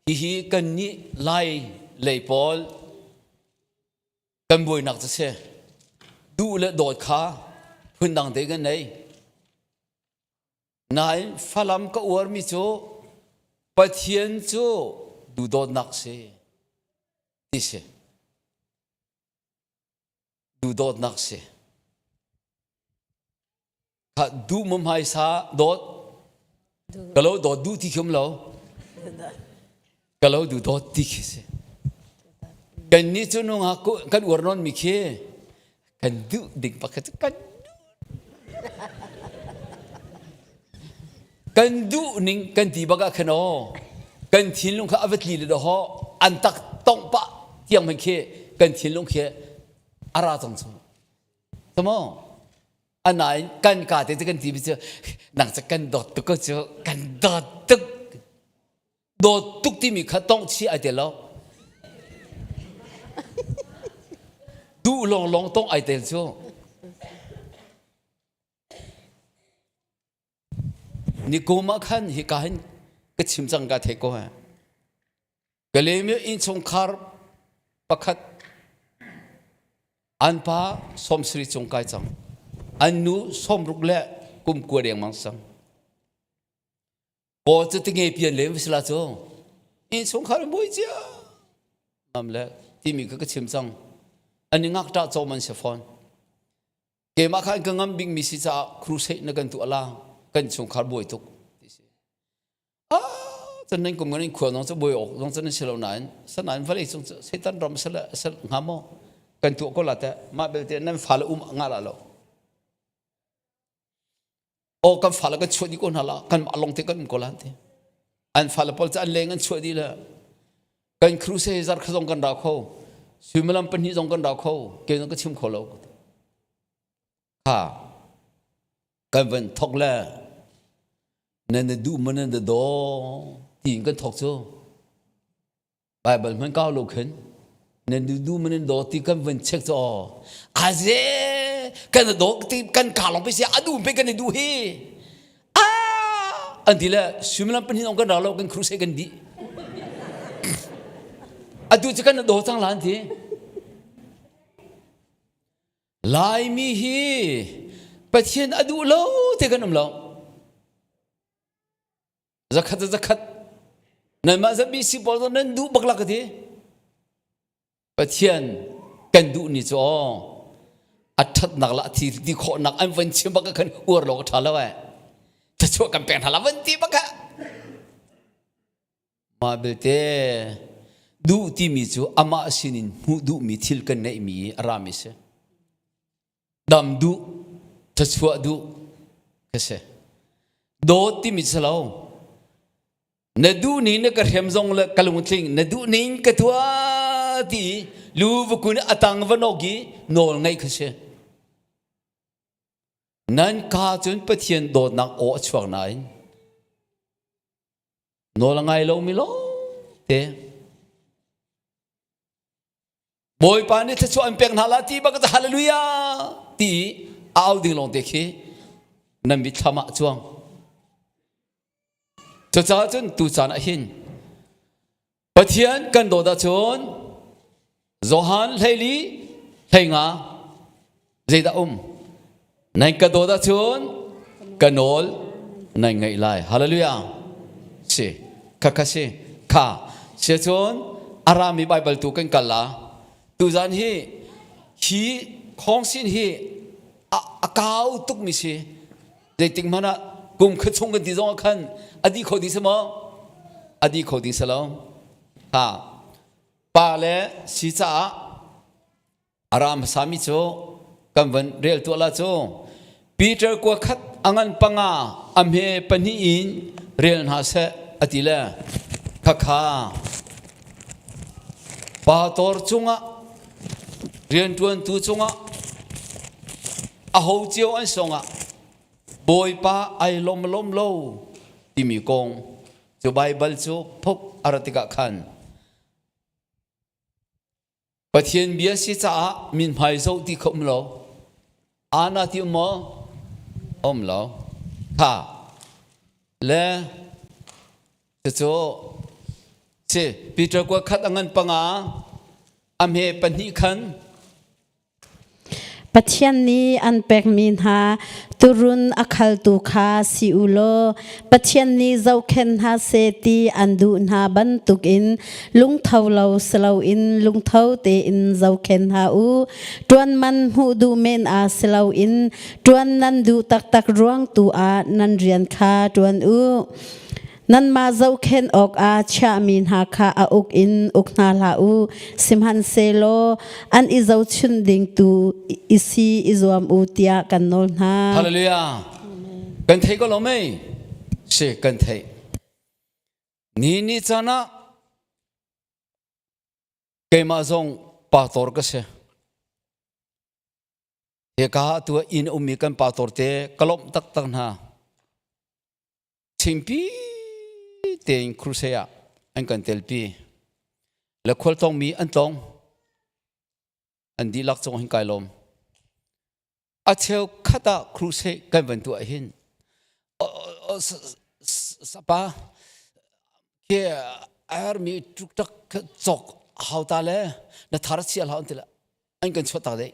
hihi kan nih Lai lei pawl kan buainak cu si. Duh le dawt kha phundang te kan nei. Nain Falam ka uarmi cu Pathian cu duhdawtnak si ti si. Duhdawtnak si. Kha duh ma hmaisa dawt ka lo dawt duh ti khi um lo. Ka lo duh dawt ti khi si. Kan nih cu nungak kan uar nawn mi khi kan duh ding pakhat cu kan kan duh ning kan ti bak ah khan aw kan thinlung kha a va tli le daw an tak tongh pah tiang hmanh khi kan thinlung khi a ra cang cu Tamo anain kan ka te kan ti bi cu nang cu kan dawt tuk ko cu kan dawt tuk dawt tuk timi kha tongh chih ai te lo duh long long tongh ai tel cu Nikum ah khan hika hin ka chim cang ka thei ko he. Kalaymyo innchungkhar pakhat an pa sawmsarih cung kai cang. An nu sawmruk le kum kua dengmang sang. Paw cu tinge pian lem sila cu innchungkhar in buai cia mam le timi kha ka chim cang. An i ngakṭah cawm an si fawn. Keimah kha ka ngam bikmi si caah crusade na kan tuah la kan chungkhar buai tuk ti si. Ah cun nan kum ngan khua zong cu buai awk zong cu nan si lo nain sanain vawlei cung cu Satan ram sale sal hnga maw kan tuah ko la teh mah belte nan fale um nga la lo. Aw kan fale kan chuah dih ko hna la kan mah lawng te kan um ko la ti. An fale pawl cu an leng an chuah dih le kan crusade zar kha zong kan ra kho suimilam pahnih zong kan ra kho ke zong ka chim kho lo kha kan van thok le nan na duh ma nan da daw tiin kan thok cu Baibal hman kau lo khin nan du du man daw ti kan van check cu aw aze kan daw ti kan ka long pe si adu pe kan du hi ah an ti le suimilam pahnih zong kan ra lo kan crusade kan dih atu cu kan daw cang la an ti Laimi hi Pathian a duh lo te kan um lo zakhat zakhat nanmah ZBC pawl zong nan duh bak la ka ti Pathian kan duh ni cu aw a ṭhatnak la thi ti khawhnak an van chim bak khan uar lo ka ṭha lo eh thluachuah kan pek hna la van ti bak ah mah belte duh timi cu amah sinin hmuh duhmi thil kan neihmi a rami si dam duh thluachuah duh ka si dawt timi si lo Na duh ning na ka hrem zong le ka lungtling na duh ning ka tuah ti lu va kun a tang va nok i nawl ngaih kha si. Nan ka cun Pathian dawtnak aw a chuak nain nawl a ngai lomi lawngte. Bawipa nih thluachuah an pek hna la ti bak hallelujah ti a au ding lawng te khi nan mitthlam ah cuang. Cucaah cun tu caan ah hin Pathian kan dawt ahcun Johan 14 15 zeidah um? Nan ka dawt ahcun ka nawl nan ngaih lai. Hallelujah. Si. Kha kha si. Kha. Si cun a rami Bible tu kan kal la. Tuzan hi hi khawngsin hi a, a kau tukmi si. Zeitik hmanh ah kum kha chung kan ti zong ah khan a dih kho ding si maw? A dih kho ding si lo. Ha. Pa le si caah a ra hmasami cu kan van rel tuah la cu Peter kua khat a ngan panga a hme pahnih in rel hna seh a ti le khakha pator cungah rianṭuantu cungah aho cio an songah Bawipa ai lom lom lo timi kong cu Baibal cu phuk a rat tikah khan Pathian bia si caah min hmai zoh ti kha um lo. Ana ti um maw? Um lo. Kha. Le cucu si Peter kua khat a ngan panga a hme pahnih khan Pathian nih an pekmi hna tuurun a khaltu kha si u law Pathian nih zohkhenh hna seh ti an duh hna bantukin lungtho lo si loin lungtho tein zohkhenh hna u. Ṭuan man hmuh duh men ah si loin ṭuan nan duh taktak ruang tu ah nan rian kha ṭuan u. Nanmah zohkhenh awkah chiahmi hna kha a uk in uk hna hlah u, sihmanhsehlaw an i zohchunh ding tu i si i zuam u tiah kan nawl hna. Hallelujah. Kan thei ko lo mei? Si kan theih. Ni ni caan ah keimah zong pastor ka si. Hika tu inn ummi kan pastor te ka lawmh taktak hna. Thingpi tein crusade ah an kan telpi. Le khualtlawng mi an tlawng. An dihlak cung hin kai lawm. A cheu khat ah crusade kan van tuah hin sapa ke armi tuk tak cok hau ta le na thar chia hlau an ti le an kan chuah tak dei.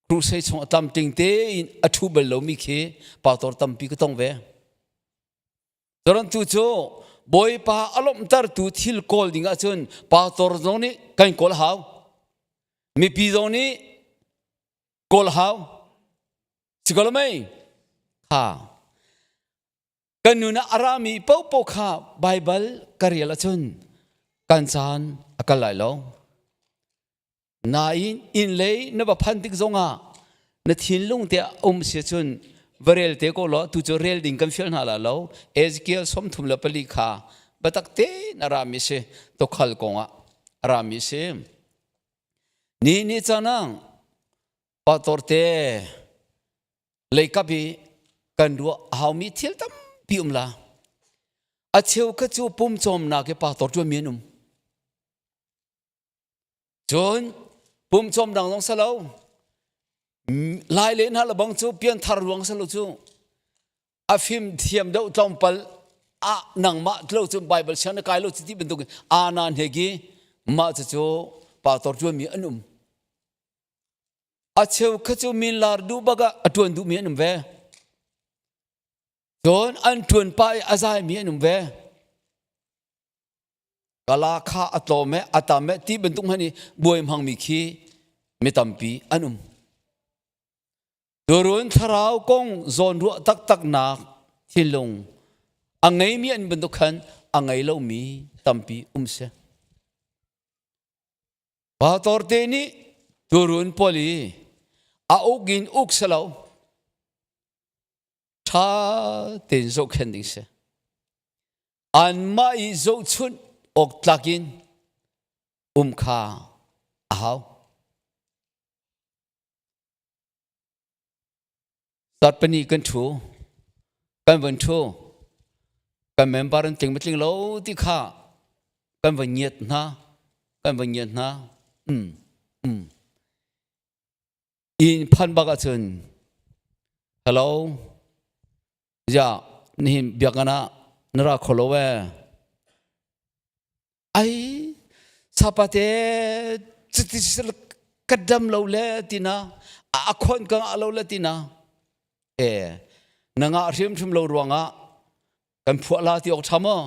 Crusade chung a tlamtling tein a ṭhu bal lomi khi pastor tampi ka tong ve. Cun tu cu Bawipa a lawmhtertu thil kawl ding ahcun pastor zong nih kan kawl hau. Mipi zong nih kawl hau. Si ko lo mei? Kha. Kan nun ah a rami paohpaoh kha Baibal ka rel ahcun kan caan a kal lai lo. Nain inn lei na va phan tik zongah na thinlung te um si cun va rel te ko law tu cu rel ding kan fial hna la lo Ezekiel 34 kha biatak tein a rami si tukhal kongah a rami si ni ni canang pastor te leikap i kan ruah a haumi thil tampi um la a cheu kha cu pum cawmnak i pastor ṭuanmi an um Cun pumcawm dang zong salo lai le hna lebang cu pianthar ruang salo cu a fim thiam deuh tlawmpal ah nangmah tlo cu Bible siang na kai lo ti bantuk ana hne ki mah cu cu pastor tuanmi an um a cheu kha cu min lar duh bak ah a tuan duhmi an um ve cun an tuan pa i a zaimi an um ve Kala kha a tlawm e a tam e ti bantuk hmanh i buai hmangmi khi mi tampi an um. Turun thlarau kong zawnruah taktaknak thinlung a ngeimi an bantuk khan a ngei lomi tampi um si. Pastor te nih turun pawl i a uk in uk selo ṭha tein zohkhenh ding si. Anmah i zohchunh awk tlak in um kha a hau. Zarhpini kan ṭhu, kan van ṭhu, kan member an tling ma tling lo ti kha kan van ngiat hna. Kan van ngiat hna. Inn phan bak ahcun hello ya nihin biakinn ah na ra kho lo ee. Ai sapate cuti ka dam lo le tina a khon ka ngah lo le tina e na ngah hrimhrim lo ruangah kan phuah la ti awk ṭha maw?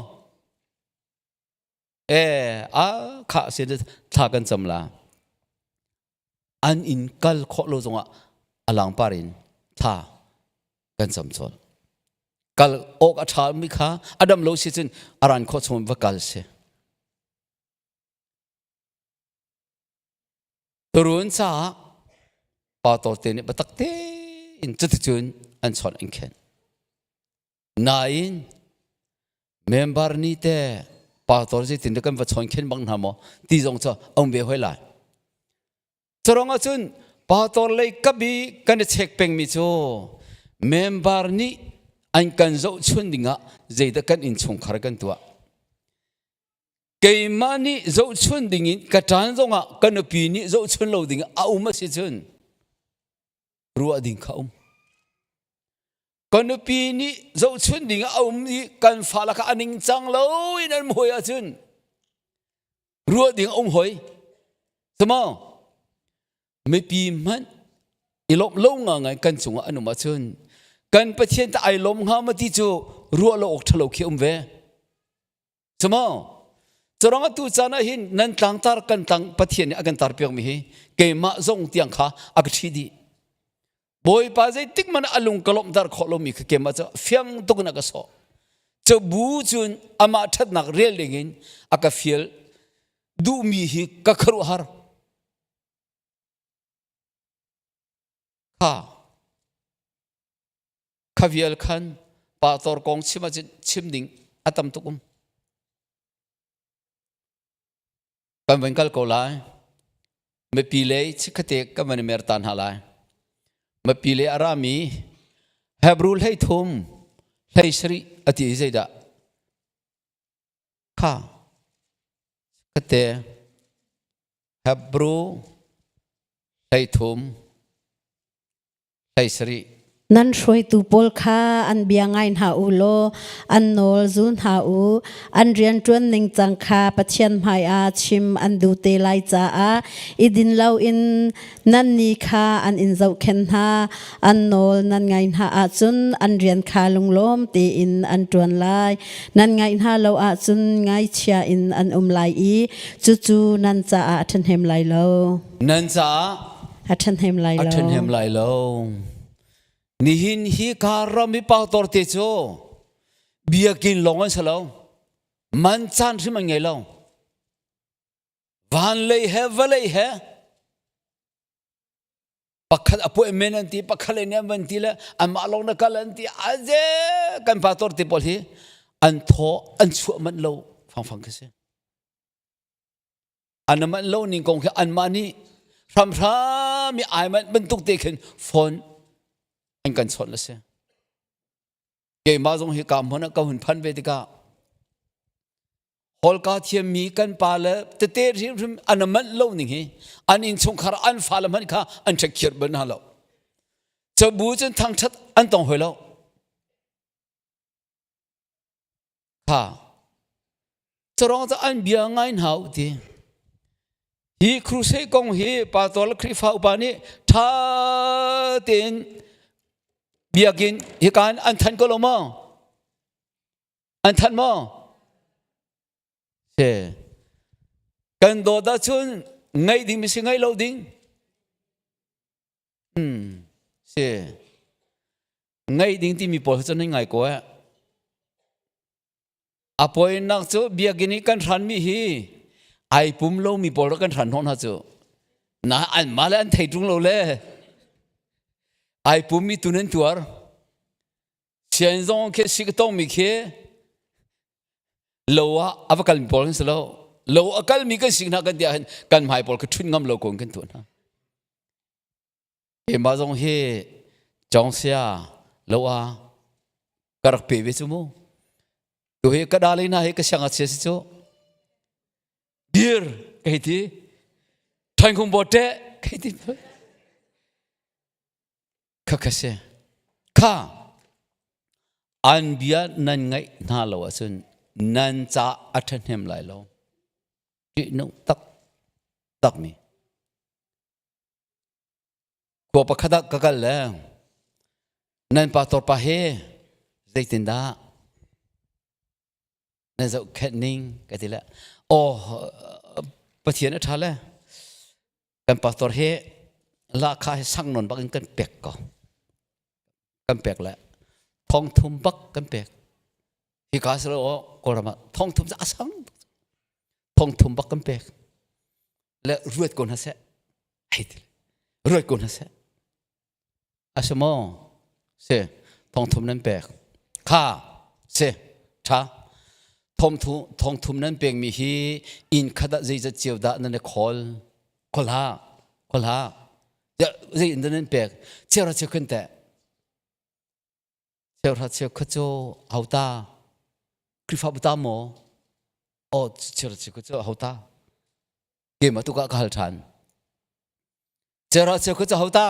E a kha sin thla kan cam la. An in kal khawh lo zongah a langpar in thla kan cam chawl. Kal awk a ṭha mi kha a dam lo si cun a ran khawh chung va kal si. Turun caah pastor te nih biatak tein cuticun an chawnh an khen. Nain member nih te pastor zeitin dah kan va chawn khen bang hna maw ti zong cu a um ve hoi lai. Curang ahcun pastor lei kabi kan i check pengmi cu member nih an kan zohchun dingah zeidah kan innchungkhar kan tuah. Keimah nih zohchun dingin ka ṭan zongah ka nupi nih zohchun lo ding a um a si cun ruah ding kha um. Ka nupi nih zohchun ding a um i kan fale kha a ningcang lo in an hoi ahcun ruah ding a um hoi. Samaw mipi hmanh i lawmh lo ngai kan cungah an um ahcun kan Pathian ta ai lawm hnga ma ti cu ruah lo awk ṭhalo khi um ve. Cumaw? Curang atu caan ah hin nan tlangtar kan tlang Pathian nih a kan tar piakmi hi keimah zong tiang kha a ka ṭhi dih. Bawipa zeitik man a lung ka lawmhter khawh lomi kha keimah cu fiang tuk in a ka sawh. Cu bu cun amah ṭhatnak rel dingin a ka fial duhmi hi ka khuaruahhar. Kha Kha vial khan pastor kong chim ahcun chim ding a tam tuk um. Kan van kal ko lai. Mipi lei chikkhatte kan van i mer ta hna lai. Mipi lei a rami Hebrew 13 17 a ti i zeidah? Kha chikkhatte Hebrew 13 17. Nan hruaitu pawl kha an bia ngai hna u law an nawl zul hna u. An rianṭuan ningcang kha Pathian hmaiah chim an duh te lai caah i din loin nannih kha an in zohkhenh hna. An nawl nan ngaih hna ahcun an rian kha lunglawm tein an ṭuan lai. Nan ngaih hna lo ahcun ngaichia in an um lai i cucu nan caah a ṭhahnem lai lo. Nan caah a ṭhahnem lai lo. A ṭhahnem lai lo. Nihin hi ka ram i pastor te cu biakinn lawng an si lo. Man caan hrim an ngei lo. Van lei he vawlei he pakhat appointment an ti pakhat le nih an van ti le anmah lawng na kal an ti aze kan pastor te pawl hi an thaw an chuah manh lo fangfang khi si. An manh lo ning kong khi anmah nih hramhram i ai manh bantuk te khin phone an kan chawnh a si. Keimah zong hi ka hmun ah ka hun phan ve tikah holka thiammi kan pa le tete hrimhrim an manh lo ning hi an innchungkhar an fale hmanh kha an ṭhekkhiar bal hna lo. Cabu cun thangṭhat an tong hoi lo. Kha Carong cu an bia ngai hna u ti. Hi crusade kong hi pastor le Khrihfa upa nih ṭha tein biakinn hika in an thanh ko lo maw? An thanh maw? Si. Kan dawt ahcun ngaih ding mi si ngaih lo ding. Hmm. Si. Ngaih ding timi pawl cu nan ngai ko eh. A poinak cu biakinn i kan hranmi hi ai pum lomi pawl rak kan hran hnawh hna cu. Na anmah le an thei ṭung lo le ai pummi tu nan tuar. Sian zong khi si ka tongmi khi lo ah a va kalmi pawl kan si lo. Lo a kalmi kan si hna kan ti ahhin kan hmai pawl kha ṭhun ngam lo ko in kan tuah hna. Keimah zong hi Cawngsia lo ah ka rak pe ve cu mu. Tu hi ka dali hna hi ka siangngakchia si cu. Dir. Ka hei ti. Ṭhaingkhung bawt teh ka hei ti. Kha kha si. Kha an bia nan ngaih hna lo ahcun nan ca a ṭhahnem lai lo. Ṭihnung tak takmi. Khua pakhat ah ka kal le nan pastor pa he zeitindah nan zohkhenh ning ka ti le aw Pathian a ṭha le kan pastor he lahkhah he sang nawn bak in kan pek ko kan pek le thong thum bak kan pek hika si lo Kawlram ah thong thum a sang thong thum bak kan pek le ruat ko hna seh hei ti ruat ko hna seh a si maw si thong thum nan pek kha si tha thong thum nan pek mi hi inn khat ah zeizat cio dah nan i khawl khawl ha khawl ha zei in nan pek cheu cheu khin teh cheuhra cheukhat cu hauta Khrihfabu ta maw aw cheuhra cheukhat cu hauta keimah tu ka hal ṭhan cheuhra cheukhat cu hauta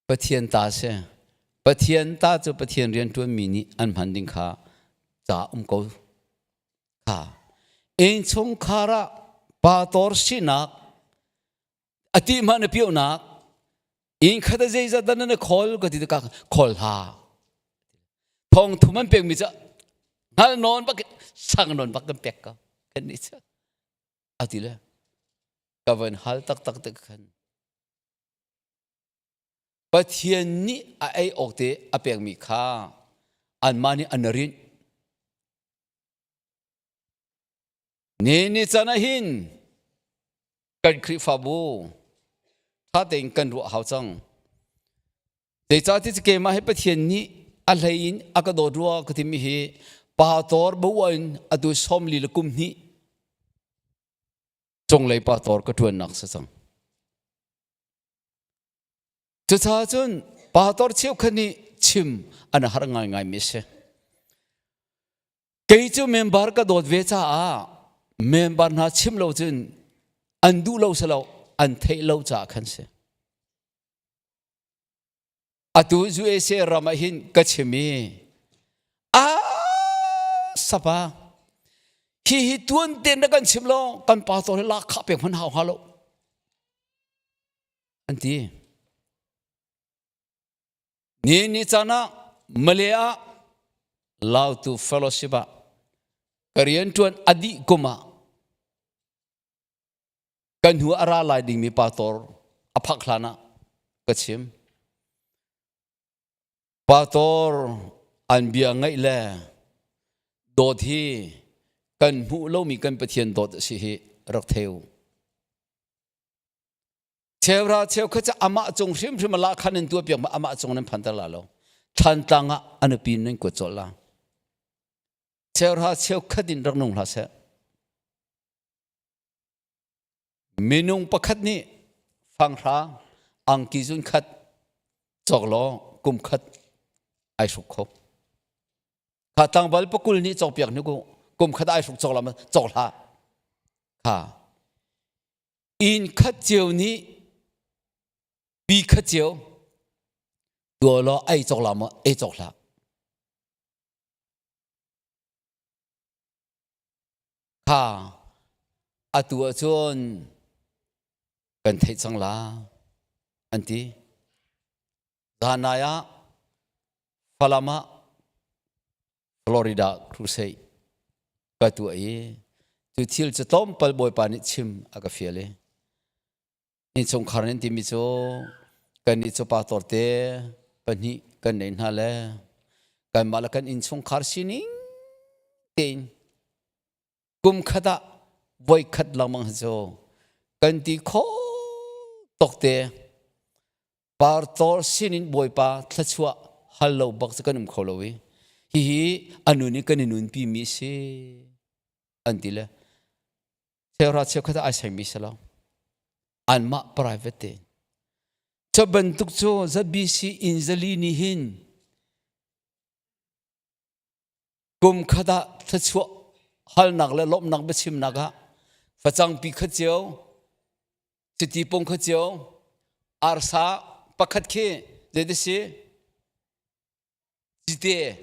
Pathian ta si Pathian ta cu Pathian rian ṭuanmi nih an hman ding kha ca um ko kha innchungkhar ah pastor sinak a ti hmah na pionak inn khat a zeizat dah na khawl ka ti ka khawl hlah thong thum an pekmi cu hngal nawn bak sang nawn bak kan pek ko kan nih cu a ti le ka van hal taktak te khan Pathian nih a ei awk te a pekmi kha anmah nih an rinh Ni ni can ah hin kan Khrihfabu ṭha tein kan ruah hau cang. Zeicahtiah cu keimah hi Pathian nih a hlei in a ka dawt rua ka timi hi pastor bo in atu 42 le kum hnih cunglei pastor ka ṭuannak si cang. Cucaah cun pastor cheukhat nih chim an har ngaingaimi a si. Kei cu member ka dawt ve caah member hna chim lo cun an duh lo si lo an theih lo caah khan si. Atu USA ram ah hin ka chim i a sapa hi hi tuan ten na kan chim lo kan pastor hi lak khah pek hman hau hnga lo an ti. Ni ni caan ah Malay ah Lautu Fellowship ah ka rianṭuan a dih kum ah kan hnu a ra lai dingmi pastor a phak hlan ah ka chim. Pastor an bia ngaih le dawt hi kan hmuh lomi kan Pathian dawt a si hi rak thei u. Cheuhra cheukhat cu amah cung hrimhrim a lahkhan in tuahpiak ma amah cung nan phanter la lo. Thlantlang ah a nupi nan kuat colh la. Cheuhra cheukhat in rak nung hlah seh. Minung pakhat nih fanghra angki zun khat cawk law kum khat ai hruk kho. Kha tlangval pakul nih cawkpiak hnu kum khat ai hruk cawk la cawk hlah. Kha Inn khat cio nih pi khat cio tuah law ei cawk la maw ei cawk hlah. Kha atu ahcun kan theih cang la an ti. Zanai ah Falam ah Florida Crusade ka tuah i cu thil cu tlawmpal Bawipa nih chim a ka fial i innchungkhar nan timi cu kannih cu pastor te pahnih kan nei hna le kanmah le kan innchungkhar sining tein kum khat ah voi khat lengmang hi cu kan ti khawh tawk te Partor sinin Bawipa thluachuah hal lo bak cu kan um kho lo i hihi a nun i kan i nunpi mi si an ti le cheuhra cheukhat ai saimi si lo anmah private te cu bantuk cu ZBC in zali nih hin kum khat ah thluachuah halnak le lawmhnak biachimnak ah. Facang pi khat cio, chiti pung khat cio, arsa pakhat khi zei si? Cite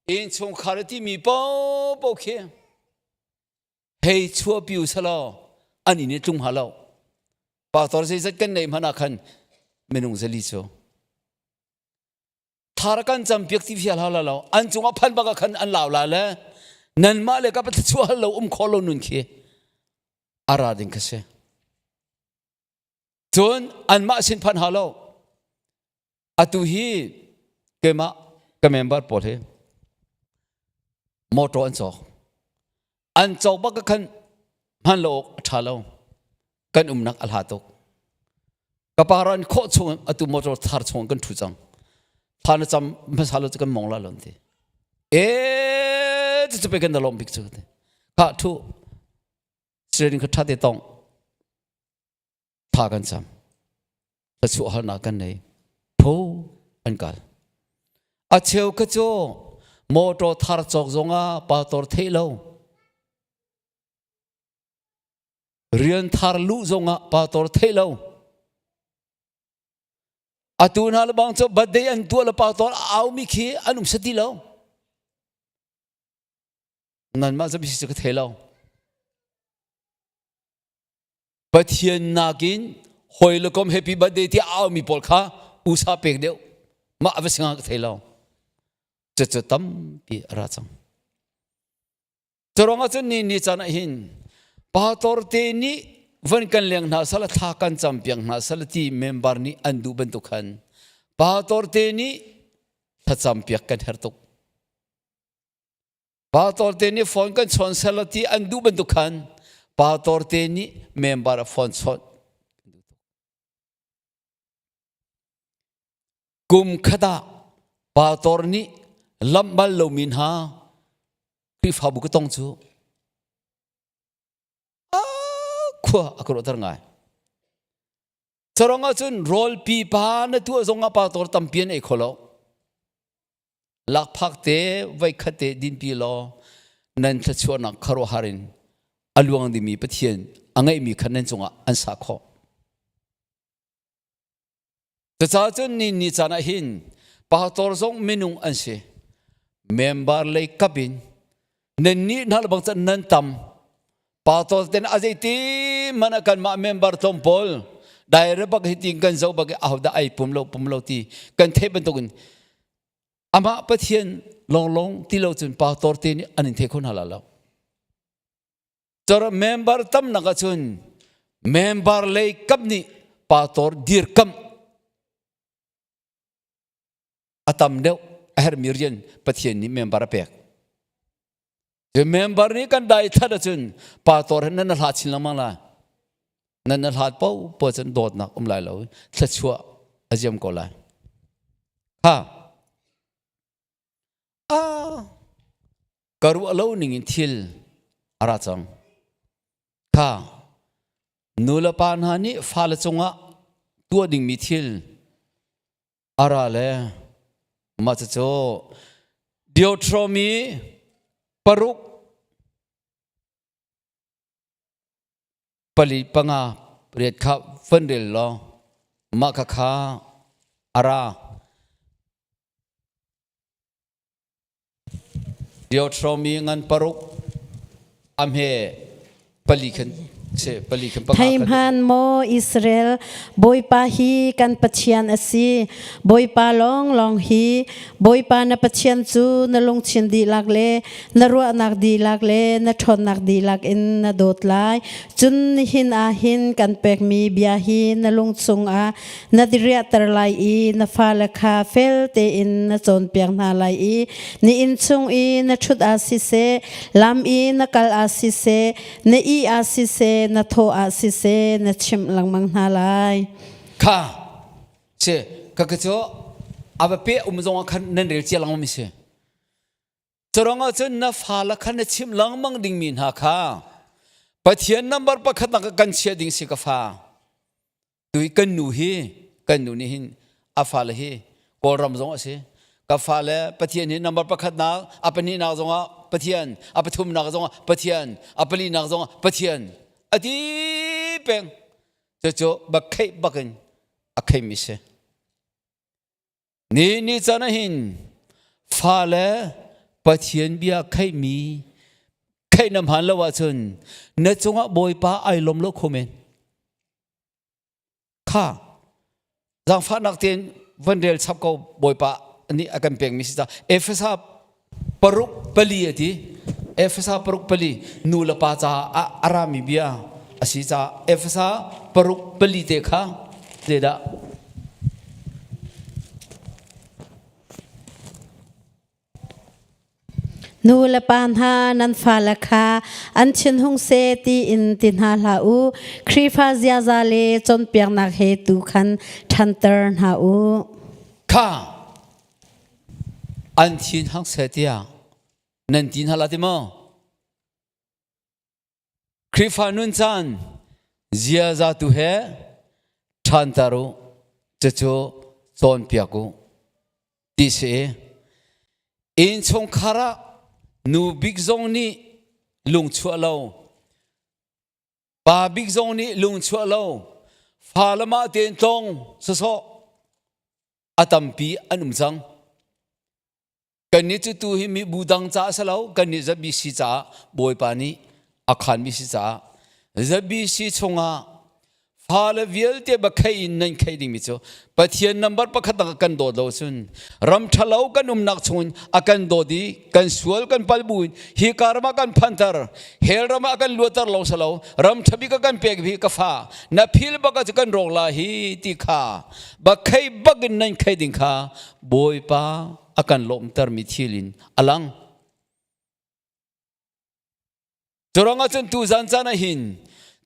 innchungkhar timi paohpaoh khi hei chuahpi u selaw an inn i tlung hnga lo. Pastor zeizat kan neih hmanh ah khan minung zali cu thar kan campiak ti fial hal lo an cungah phan bak ah khan an lau la le nanmah le ka pathian hal lo um kho lo nun khi ara ding kha si cun anmah sin phan ha lo atu hi keimah ka member pawl hi motor an cawk an cawk bak khan hman lo awk a ṭha lo kan umnak a hla tuk ka pa ran khawh chung atu motor thar chung kan ṭhu cang thla na cam hmasa lo cu kan mong la lon ti e cu cu pe kan da lom bik cu ti kha thu sirin kha ṭha te tong tha kan cam thluachuah halnak kan nei pho an kal a cheu ka cu motor thar cawk zongah pastor theih lo rian thar luh zongah pastor theih lo atu hna le bang cu birthday an tuah le pastor au mi khi an um sati lo nanmah zapi si ka thei lo Pathian nakin hawi le kom happy birthday ti a aumi pawl kha usa pek deuh mah a va singa ka thei lo cucu tampi a ra cang Curuang ahcun ni ni caan ah hin pastor te nih van kan leng hna sala thla kan cam piak hna sala ti member nih an duh bantuk khan pastor te nih thlacam piak kan herh tuk Pastor te nih phone kan chawn selaw ti an duh bantuk khan pastor te nih member a phone chawnh. Kum khat ah pastor nih lamh bal lomi hna Khrihfabu ka tong cu khua a ka ruahter ngai. Carong ahcun rawl pipa na tuah zong ah pastor tampi an ei kho lo. Lakphak te voikhat te dinpi law nan thluachuahnak khuaruahhar in a luang dingmi Pathian a ngeihmi kha nan cungah an sah khawh. Cucaah cun ni ni caan ah hin pastor zong minung an si. Member lei kap in nan nih hna le bang can nan tam pastor ten a zeiti man a kan mah member tlawm pawl direct bak hi tin kan zo bak ahodah ai pum lo pum lo ti kan theih bantukin amah Pathian longlong ti lo cun pastor te nih an in thei kho hna la lo Cor member tamnak ahcun member lei kap nih pastor dirkamh a tam deuh a herhmi rian Pathian nih member a pek. Cu member nih kan dai thlat ahcun pastor he nan hlat chin lengmang lai. Nan na hlat po po cun dawtnak um lai lo thluachuah a ziam ko lai. Ha. Ah. Ka ruah lo ning in thil a ra cang. Kha nu le pa hna nih fale cungah tuah dingmi thil ara le mah cucu Deuteronomy paruk pali panga riat kha van rel law mah kha kha ara Deuteronomy ngan paruk a hme pali khan se pali khan panga Thei khan hman maw Israel Bawipa hi kan Pathian a si Bawipa lawnglawng hi Bawipa na Pathian cu na lungthin dihlak le na ruahnak dihlak le na ṭhawnnak dihlak in na dawt lai cun nihin ah hin kan pekmi bia hi na lung chungah na diriahter lai i na fale kha fel tein na cawnpiak hna lai i na inn chung i na ṭhut ah siseh lam i na kal ah siseh na ih ah siseh na thawh ah siseh na chimh lengmang hna lai kha si ka ka cu ava pe um zong ah khan nan rel cia lengmang mi si Curang ahcun na fale kha na chimh lengmang dingmi hna kha Pathian number pakhat nak kan chiah ding si ka fa. Tui kan nu hi kan nu nih hin a fale hi Kawlram zong a si. Ka fale Pathian hi number pakhat nak a pahnihnak zongah Pathian, a pathumnak zongah Pathian, a palinak zongah Pathian. A ti peng. Cucu bak kheih bakin a kheimi si. Ni ni caan ah hin fale Pathian bia kheihmi kheih na hmaan lo ahcun na cungah Bawipa ai lawm lo kho men. Kha zaangfahnak tein van rel chap ko Bawipa nih a kan pekmi si ca Efesa 6:4 a ti. Efesa 6:4 nu le pa caah a rami bia a si caah Efesa 6:4 te kha zeidah Nu le pa hna nan fale kha an thinhung seh tiin ti hna hlah u. Khrihfa ziaza le cawnpiaknak he tu khan ṭhanter hna u. Kha an thin hang seh tiah nan ti hna la ti maw? Khrihfa nun caan ziaza tu he ṭhanter u, cucu cawnpiak u ti si. Innchungkhar ah nu bik zong nih lungchuah lo, pa bik zong nih lungchuah lo, fa le mah tein tlong sawsawh a tampi an um cang. Kannih cu tu hi mibu dang caah si lo, kannih ZBC caah Bawipa nih a khanmi si caah ZBC chungah fale vialte bakhei in nan khei dingmi cu Pathian number pakhat a kan dawt lo cun ram ṭhalo kan umnak chungin a kan dawt i kan sual kan pal buin hi ka ram ah kan phanter hell ram ah kan luater lo salo ram ṭhabik a kan pek hi ka fa na phil bak ah cu kan rawk la hi ti kha bakhei bak in nan khei ding kha Bawipa a kan lawmtermi thil in a lang. Curang ahcun tu zan caan ah hin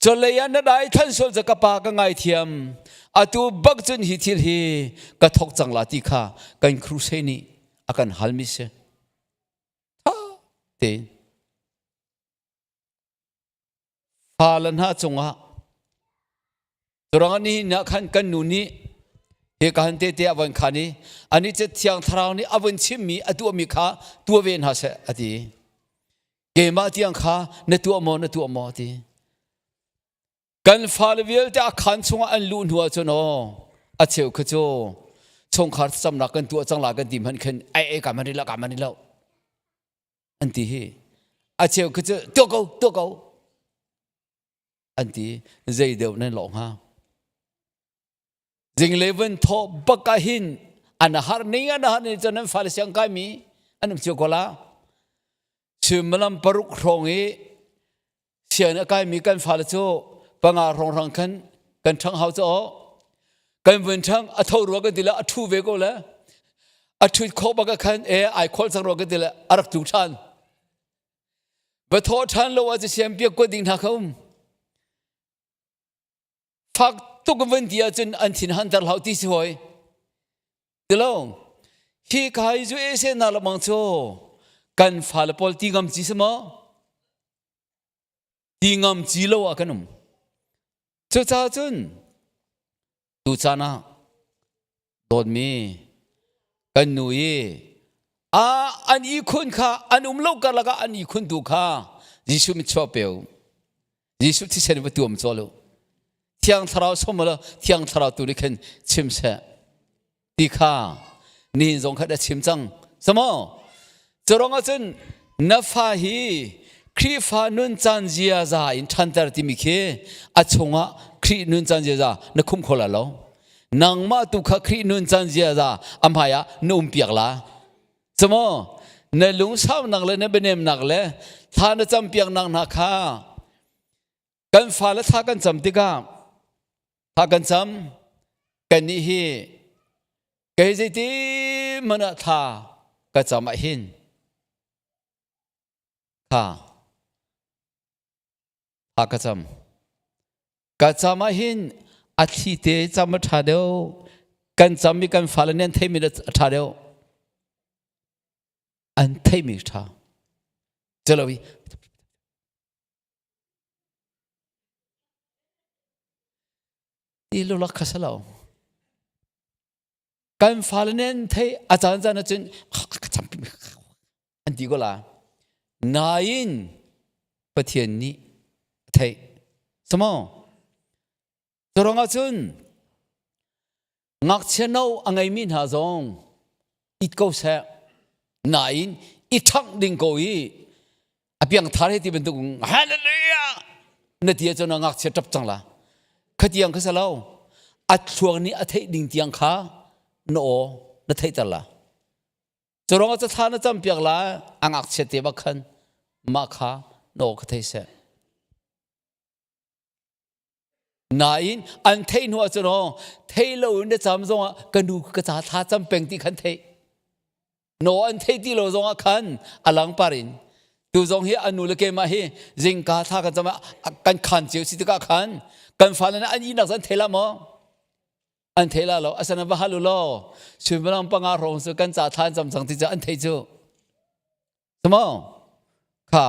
cawlei ah na dai than sual ca ka pa ka ngaithiam atu bak cun hi thil hi ka thok cang la ti kha kan crusade nih a kan halmi si. Tha tein Fale hna cungah Curang ni na khan kan nu nih hi ka han te te a von khan i ani cu thiang thlarau nih a vun chimmi a tuahmi kha tuah ve hna seh a ti. Keimah tiang kha na tuah maw na tuah maw a ti. Kan fale vialte a khaan chungah an luh hnu ahcun aw a cheu kha cu chungkhar thlacamnak kan tuah cang la kan ti hmanh khin ai ai ka man rih lo ka man rih lo an ti hi a cheu khi cu tuah ko tuah ko an ti zei deuh nan lawh hnga zingle vun thawh bak ah hin an har ning an har ning cun an fale siang kai mi an um cio ko la suimilam paruk hrawng i sian a kai mi kan fale cu panga hrawng hrang khan kan ṭhang hau cu kan vun ṭhang a tho rua kan ti le a ṭhu ve ko le a ṭhut khawh bak ah khan e ai kholh cang rua kan ti le a rak tlu ṭhan va thawh ṭhan lo ah cu siam piak kuat ding hna kha um fak tuk vun ti ahcun an thin hanter hlau ti si hoi tilo hi kai zu e se na lamang chu kan fale pawl ti ngam ci si maw ti ngam ci lo ah kan um cucaah cun tu caan ah dawtmi kan nu i a an ihkhun kha an um lo karlak ah an ihkhun tu kha Jesuh mit chuah peu Jesuh thisen va tuam cawl u Thiang Thlarau som la Thiang Thlarau tu nih khin chim seh ti kha nihin zong kha da chim cang samo curong ahcun na fa hi Khrihfa nun caan ziaza in ṭhanter timi khi a chungah Khrih nun caan ziaza na khum kho la lo nangmah tu kha Khrih nun caan ziaza a hmai ah na um piak la Camo na lungsaunak le na bianemnak le thla na campiaknak hna kha kan fale thla kan cam tikah thla kan cam kannih hi kei zeiti hmanh ah thla ka cam ah hin kha thla ka cam ka cam ah hin a thli te cam a ṭha deuh kan cam i kan fale nih an theimi a ṭha deuh an theimi ṭha celo i Ti lulak kha si lo. Kan fale nih an theih a caan caan ahcun an ti ko la. Nain Pathian nih a theih. Samaw. Cu cun ngakchia no a ngeimi hna zong it ko seh. Nain i ṭhangh ding ko i a piangthar he ti bantuk hallelujah na ti ahcun ngakchia ṭap cang la. Khatiang kha sa lo. A thluak nih a theih ding tiang kha na aw na theihter la. Cu ruangah cu thla na campiak la a ngakchia te bak khan mah kha na aw kha thei seh. Nain an theih hnu ahcun aw thei lo in na cam zongah ka nu ka ca thla cam peng ti khan theih. No an thei ti lo zongah khan a lang par in tu zong hi a nu le keimah hi zingka thla kan cam kan khan cio si tikah khan kan fale nih an ihnak an thei la maw? An thei la lo asana va hal u law suimilam panga hrawng cu kan ca thla an cam cang ti cu an thei cu. Maw? Kha.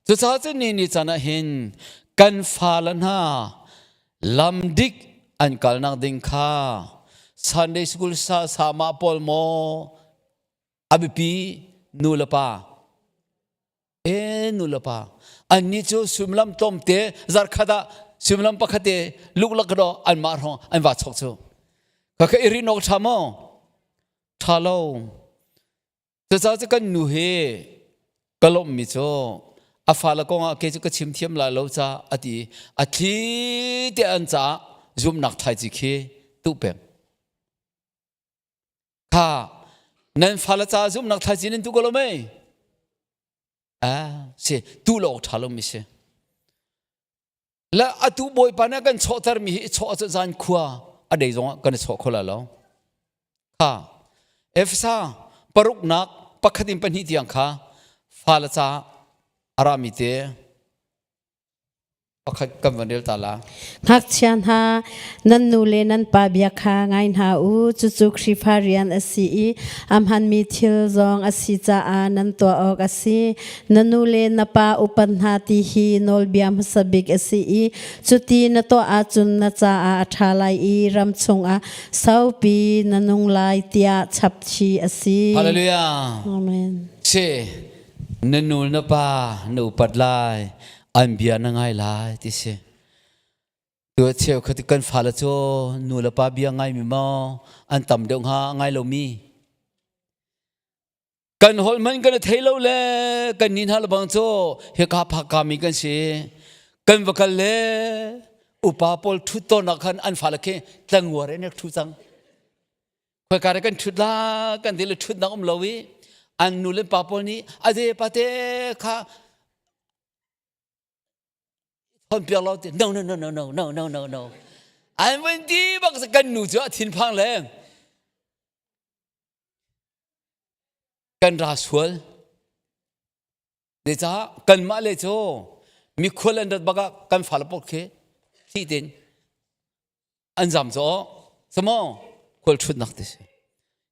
Cucaah cun ni ni caan ah hin kan fale hna lam dik an kalnak ding kha Sunday school sa sama pawl maw a biapi nu le pa e nu le pa annih cu suimilam tlawmte zarkhat ah suimilam pakhat te luklak do anmah hrawng an va chok cu ka ka i rin awk ṭha maw ṭha lo Cucaah cu kan nu hi ka lawmhmi cu a fale kongah kei cu ka chim thiam lai lo ca a ti a thli te an caah zumnak thlaici khi tuh peng. Kha nan fale caah zumnak thlaici nan tuh ko lo mei? Ah, si tuh lo awk ṭha lomi si. Le atu Bawipa nih a kan chawhtermi hi i chawh cu zan khua a dei zongah kan i chawh kho lai lo. Kha Efesa paruknak pakhat in pahnih tiang kha fale ca a rami te pakhat kan van rel ta la. Ngakchia hna, nan nu le nan pa bia kha ngai hna u. Cucu Khrihfa rian a si i a hmanmi thil zong a si caah nan tuah awk a si. Na nu le na pa upat hna ti hi nawlbia hmasa bik a si i cuti na tuah ahcun na caah a ṭha lai i ram chungah saupi na nung lai tiah chapchih a si. Hallelujah. Amen. Si, na nu na pa na upat lai, an bia na ngai lai ti si. Tu cheukhat kan fale cu nu le pa bia ngaimi maw an tam deuh hnga ngai lomi. Kan holh man kan i thei lo le kan ni hna lebang cu hika phak mi kan si. Kan va kal le upa pawl ṭhut tawn ah khan an fale khi tlanguar in rak ṭhu cang. Khoika re kan ṭhut la kan ti le ṭhutnak um lo i an nu le pa pawl nih ade pate kha thon piak lo ti no no no no no no no no no an vun ti bak kan nu cu a thinphang le kan ra sual Zeicah kanmah le cu mikhual an rat bak ah kan fale pawl khi thli tein an zam cu samaw khual ṭhutnak ti si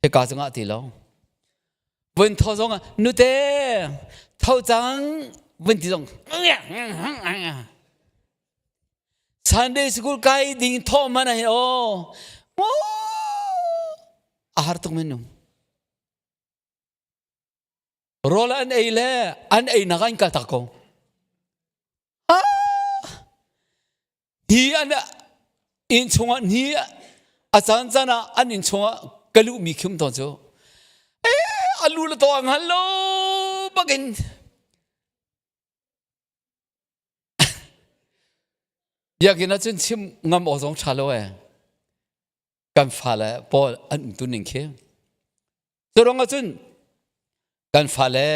hika cungah ti lo vun tho zong ah nute tho cang vun ti zong Sunday school kai ding tho man ah hin aw a har tuk men nung Rawl an ei le an einak an kal tak ko. Ah! Hi an inn chungah ni a caan caan ah an inn chungah ka luhmi khim tawn cu eh a lu le to a hngal lo bakin biakinn ah cun chim ngam awk zong ṭha lo ee kan fale pawl an umtu ning khi cu ruangah cun kan fale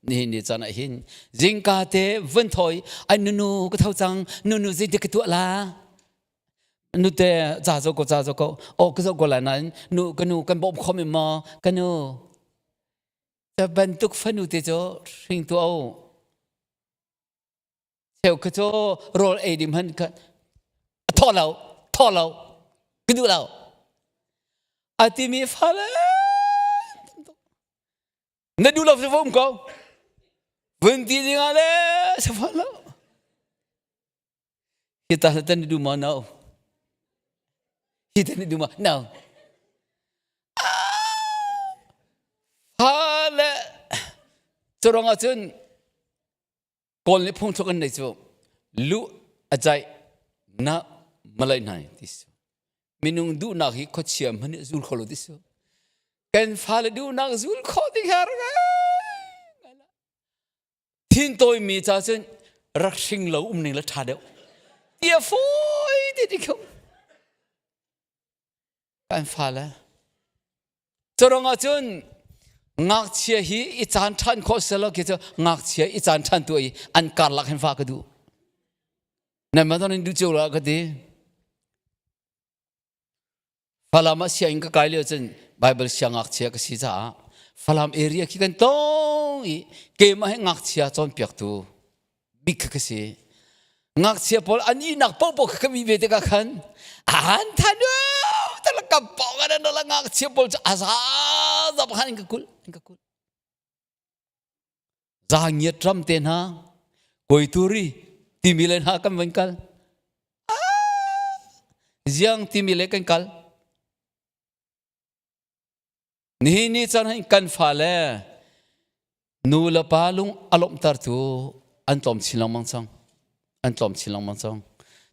nihin ni caan ah hin zingka te vun thawi ai nunu ka tho cang nunu zeitik ka tuah la nute ca zo ko ca zo ko o ka zo ko lai nain nu ka nu kan bawm khom im maw ka nu ta bantuk fanu te cu hring tu au Cheu kha cu rawl ei ding hmanh kha a thaw lo, thaw lo, ka duh lo. A timi fale na duh lo cu va um ko. Vun ti ding ah le sa fawn lo. Hi ta tan duh maw no? Hi tan duh maw? No. Fale cu ruangah cun Kawl nih phungthluk an nei cu lu a caih na malai hna ti si. Minung duhnak hi khuachia hmanh nih zul kho lo ti si. Kan fale duhnak zul khawh ding har Thin tawimi ca cun rak hring lo um ning le ṭha deuh. Tia fawi te ti kho. Kan fale. Curang ahcun ngakchia hi i caan ṭhan khawh selaw khi cu ngakchia i caan ṭhan tu i an karlak hin fa ka duh. Nan mah in duh cio la ka ti. Falam ah sianginn ka kai lio cun Bible siangngakchia ka si caah Falam area khi kan tong i keimah hi ngakchia cawnpiaktu bik kha ka si. Ngakchia pawl an ihnak paohpaoh kha ka bih ve tikah khan an than tala ka pawng an la ngakchia pawl cu a zaza khan an ka kulh an ka kulh. Zangiat ram te hna koituri timi le hna kan van kal. Ziang timi le kan kal. Nihin ni caan hin kan fale nu le pa lung a lawmhtertu an tlawm chin lengmang cang. An tlawm chin lengmang cang.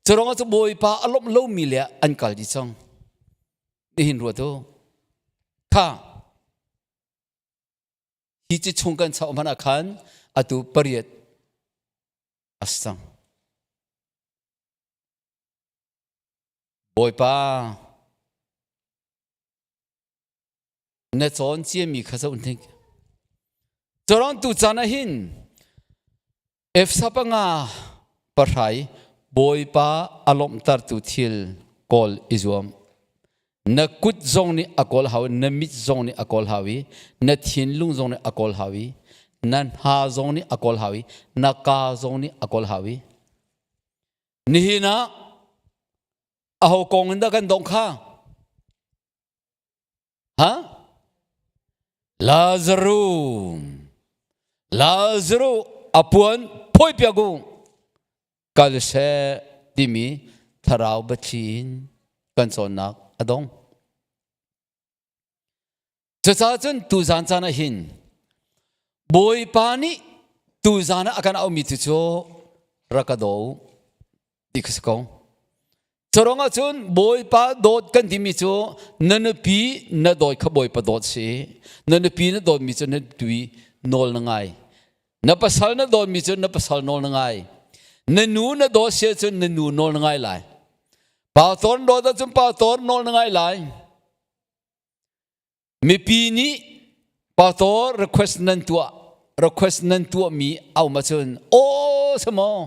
Cu ruangah cu Bawipa a lawmh lomi le an kal dih cang. Nihin ruat u. Kha hi ci chung kan chauh hmanh ah khan atu pariat a si cang. Bawipa na cawn ciami kha zoh hnik. Cawrang tu caan ah hin Efsa panga pahrai Bawipa a lawmhtertu thil kawl i zuam. Na kut zong nih a kawl hau i na mit zong nih a kawl hau i na thinlung zong nih a kawl hau i na hna zong nih a kawl hau i na kaa zong nih a kawl hau i nihin ah aho kong in dah kan dongh kha? Ha? Lazaru, Lazaru a puan phawi piak u kal seh timi thlarau biathli in kan cawnnak a dong. Cucaah cun tuzan caan ah hin Bawipa nih tuzan ah a kan auhmi tu cu rak ka daw u ti kha si ko. Curuang ahcun Bawipa dawt kan timi cu na nupi na dawt kha Bawipa dawt si. Na nupi na dawtmi cu na nupi nawl na ngai. Na pasal na dawtmi cu na pasal nawl na ngai. Na nu na dawt si ahcun na nu nawl na ngai lai. Pastor na dawt ahcun pastor nawl na ngai lai. Mipi nih pastor request nan tuah request nan tuahmi a um ahcun aw samaw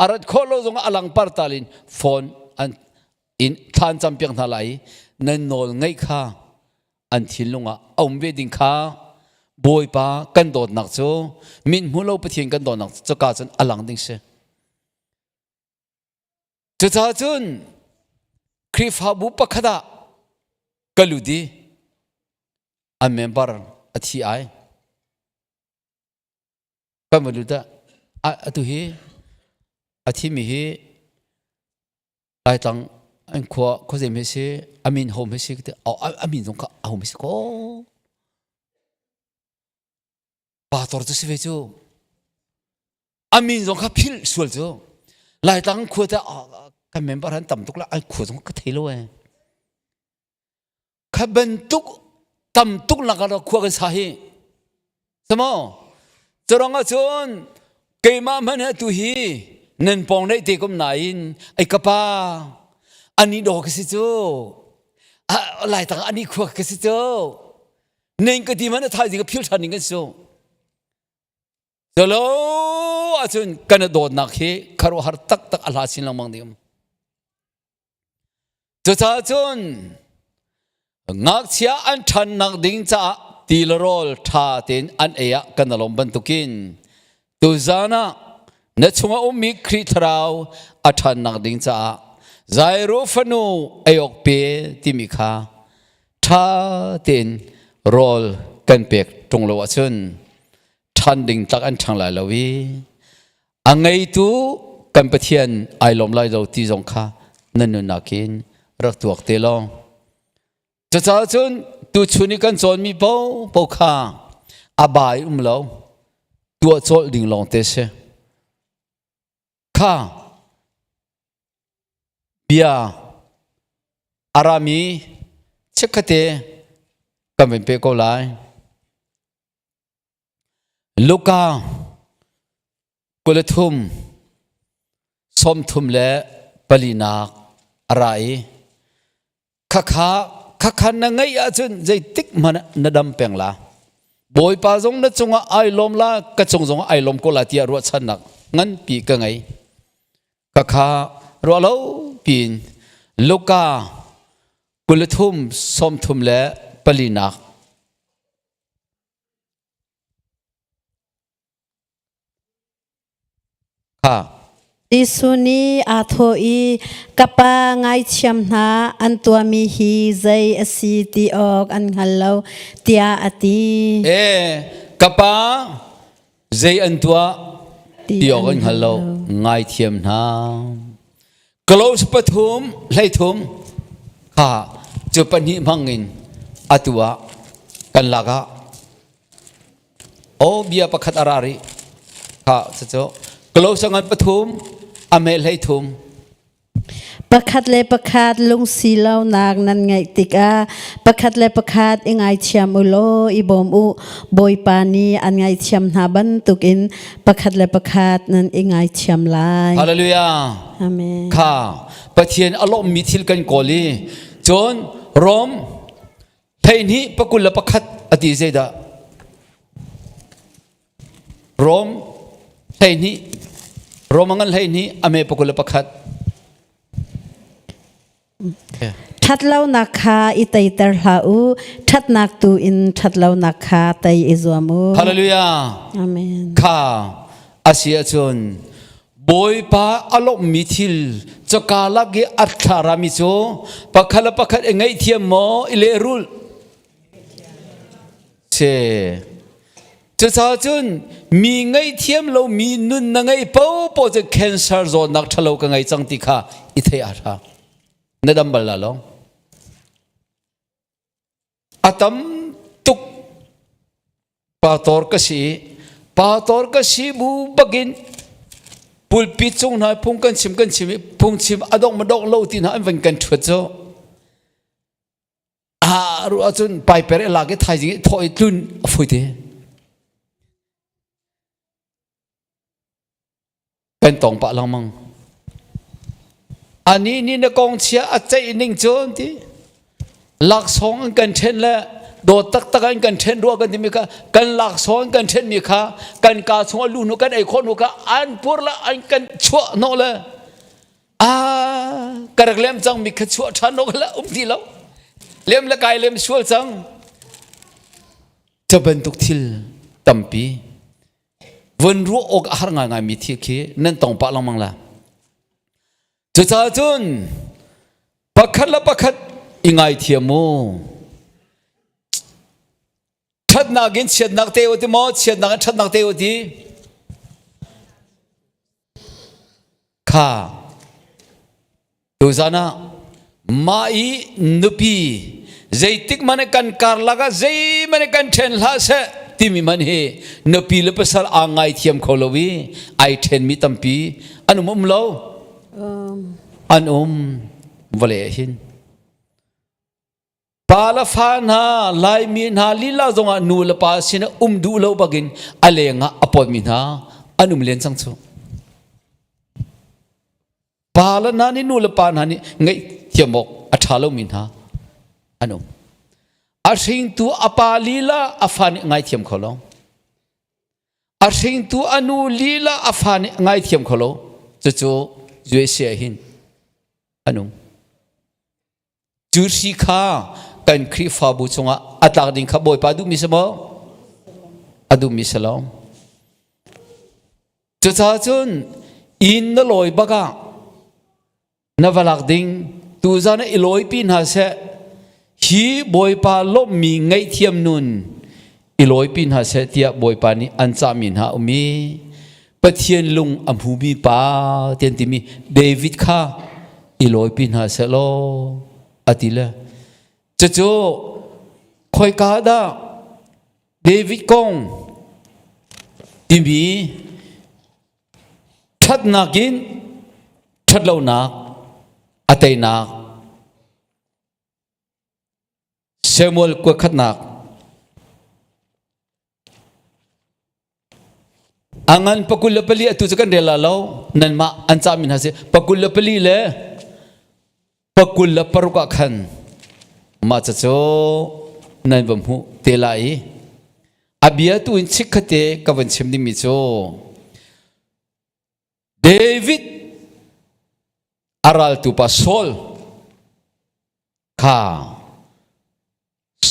a rat khawh lo zongah a lang partal in phone an in thlan cam piak hna lai i nan nawl ngaih kha an thinlung ah a um ve ding kha Bawipa kan dawtnak cu min hmu lo Pathian kan dawtnak cu ka cun a lang ding si. Cucaah cun Khrihfabu pakhat ah ka lut i an member a thi ai. Kan va lut ah atu hi a thimi hi Laitlang an khua khuazei hme si a min ho hme si a min zong kha a ho hme si ko. Pastor cu si ve cu. A min zong kha philh sual cu. Laitlang khua te kan member han tam tuk la an khua zong ka thei lo eh. Kha bantuk tam tuk lak ah khua kan sa hi. Samo curang ahcun keimah hmanh he tu hi nan pawng neih te kum nain ai ka pa ani daw ka si cu Laitlang ani khua ka si cu Ning ka ti man a thaizing ka phil ṭhan ning kan si. Colo ahcun kan dawtnak hi khuaruahhar taktak a hla chin lengmang ding. Cucaah cun ngakchia an ṭhannak ding caah ti le rawl ṭha tein an ei ah kan alawm bantukin tuzan ah na chungah ummi Khrih Thlarau a ṭhannak ding caah Jairo fanu ei awk pe timi kha ṭha tein rawl kan pek ṭung lo ahcun ṭhan ding tlak an ṭhang lai lo i a ngeitu kan Pathian ai lawm lai lo ti zong kha nan nunnak in rak tuak te law. Cucaah cun tuchun i kan cawnmi paohpaoh kha a bai um lo tuah cawlh ding lawng te si. Kha. Bia arami chikkate kan vun pe ko lai. Luka 23 sawmthum le palinak a ra i khakha khakha na ngeih ahcun zeitik hmanh na dam peng la. Bawipa zong na cungah ai lawm la, ka cung zongah ai lawm ko la tiah ruahchannak nganpi ka ngei. Khakha ruah lo piin Luka 23 sawmthum le palinak Kha. Jesuh nih aa thawh i, Ka pa ngaithiam hna, an tuahmi hi zei a si ti awk an hngal lo, tiah a ti. E, ka pa zei an tuah ti awk an hngal lo, ngaithiam hna. Close pathum hleithum kha cu pahnih hmang in atu ah kan lak ah O bia pakhat a ra rih. Kha cucu close ngan pathum a me hleithum. Pakhat le pakhat lungsi lonak nan ngeih tikah pakhat le pakhat i ngaithiam u law i bawm u. Bawipa nih an ngaihthiam hna bantukin pakhat le pakhat nan i ngaithiam lai. Hallelujah. Amen. Kha Pathian a lawmmi thil kan kawl i cun Rom Hleihnih pakul le pakhat a ti zeidah? Rom 12 Rom a ngan 12 a me pakul le pakhat. Ṭhatlonak kha i teiter hlah u, ṭhatnak tu in ṭhatlonak kha tei i zuam u. Hallelujah. Amen. Kha a si ahcun Bawipa a lawmhmi thil caka lak i a thlarami cu pakhat le pakhat i ngaihthiam maw i lehrulh si cucaah cun mi ngaihthiam lomi nun na ngei paohpaoh cu cancer zawtnak ṭhalo ka ngei cang ti kha i theih a ṭha na dam bal la lo A tam tuk pastor ka si i pastor ka si bu bakin pulpit cung hna phung kan chim kan chim i phungchim a dong ma dong lo ti hna an van kan ṭhuat cu a ruah ahcun paiper i lak i thaizing i thawh i tlun a fawi te. Kan tong pah lengmang. Anih nih na kong chia a ceih ning cu an ti. Laksawng an kan ṭhen le dawt taktak an kan ṭhen rua kan timi kha kan laksawng an kan ṭhenmi kha kan kaa chung a lu hnu kan ei khawh hnu kha an pur le an kan chuah hnawh le a ka rak lem cang mi kha chuah ṭhan awk le um ti lo lem le kai lem sual cang cu bantuk thil tampi Vun ruah awk a har ngaingaimi thil khi nan tong pah lengmang la. Cucaah cun pakhat le pakhat i ngaithiam u. Ṭhatnak in chiatnak te u ti maw, chiatnak in ṭhatnak te u ti. Kha Tuzan ah mah i nupi zeitik hmanh kan karlak ah zeihmanh kan ṭhen hlah seh timi hmanh hi nupi le pasal aa ngaithiam kho lo i ai ṭhenmi tampi an um um lo an um vawlei ah hin Pa le fa hna Laimi hna lila zongah nu le pa sinah um duh lo bakin a lengah a pawtmi hna an um len cang cu. Pa le hna nih nu le pa hna nih ngaihthiam awk a ṭha lomi hna an um. A hringtu a pa lila a fa nih ngaithiam kho lo. A hringtu a nu lila a fa nih ngaithiam kho lo. Cucu USA hin an um. Cu hri kha kan Khrihfabu chungah a tlak ding kha Bawipa duhmi si maw? A duhmi si lo. Cucaah cun inn na lawi bak ah na va lak ding tuzan ah i lawipi hna seh hi Bawipa lawmhmi ngaihthiam nun i lawipi hna seh tiah Bawipa nih an cahmi hna a um i Pathian lung a hmumi pa tian timi David kha i lawipi hna seh law a ti le cucu khoika dah David kong timi ṭhatnak in ṭhatlonak. A teinak Samuel kuakhatnak a ngan pakul le pali atu cu kan rel la lo nanmah an cahmi hna si pakul le pali le pakul le paruk ah khan mah cacu nan va hmuh te lai i a bia tu in chikkhatte ka van chim dingmi cu David a raltu pa Saul kha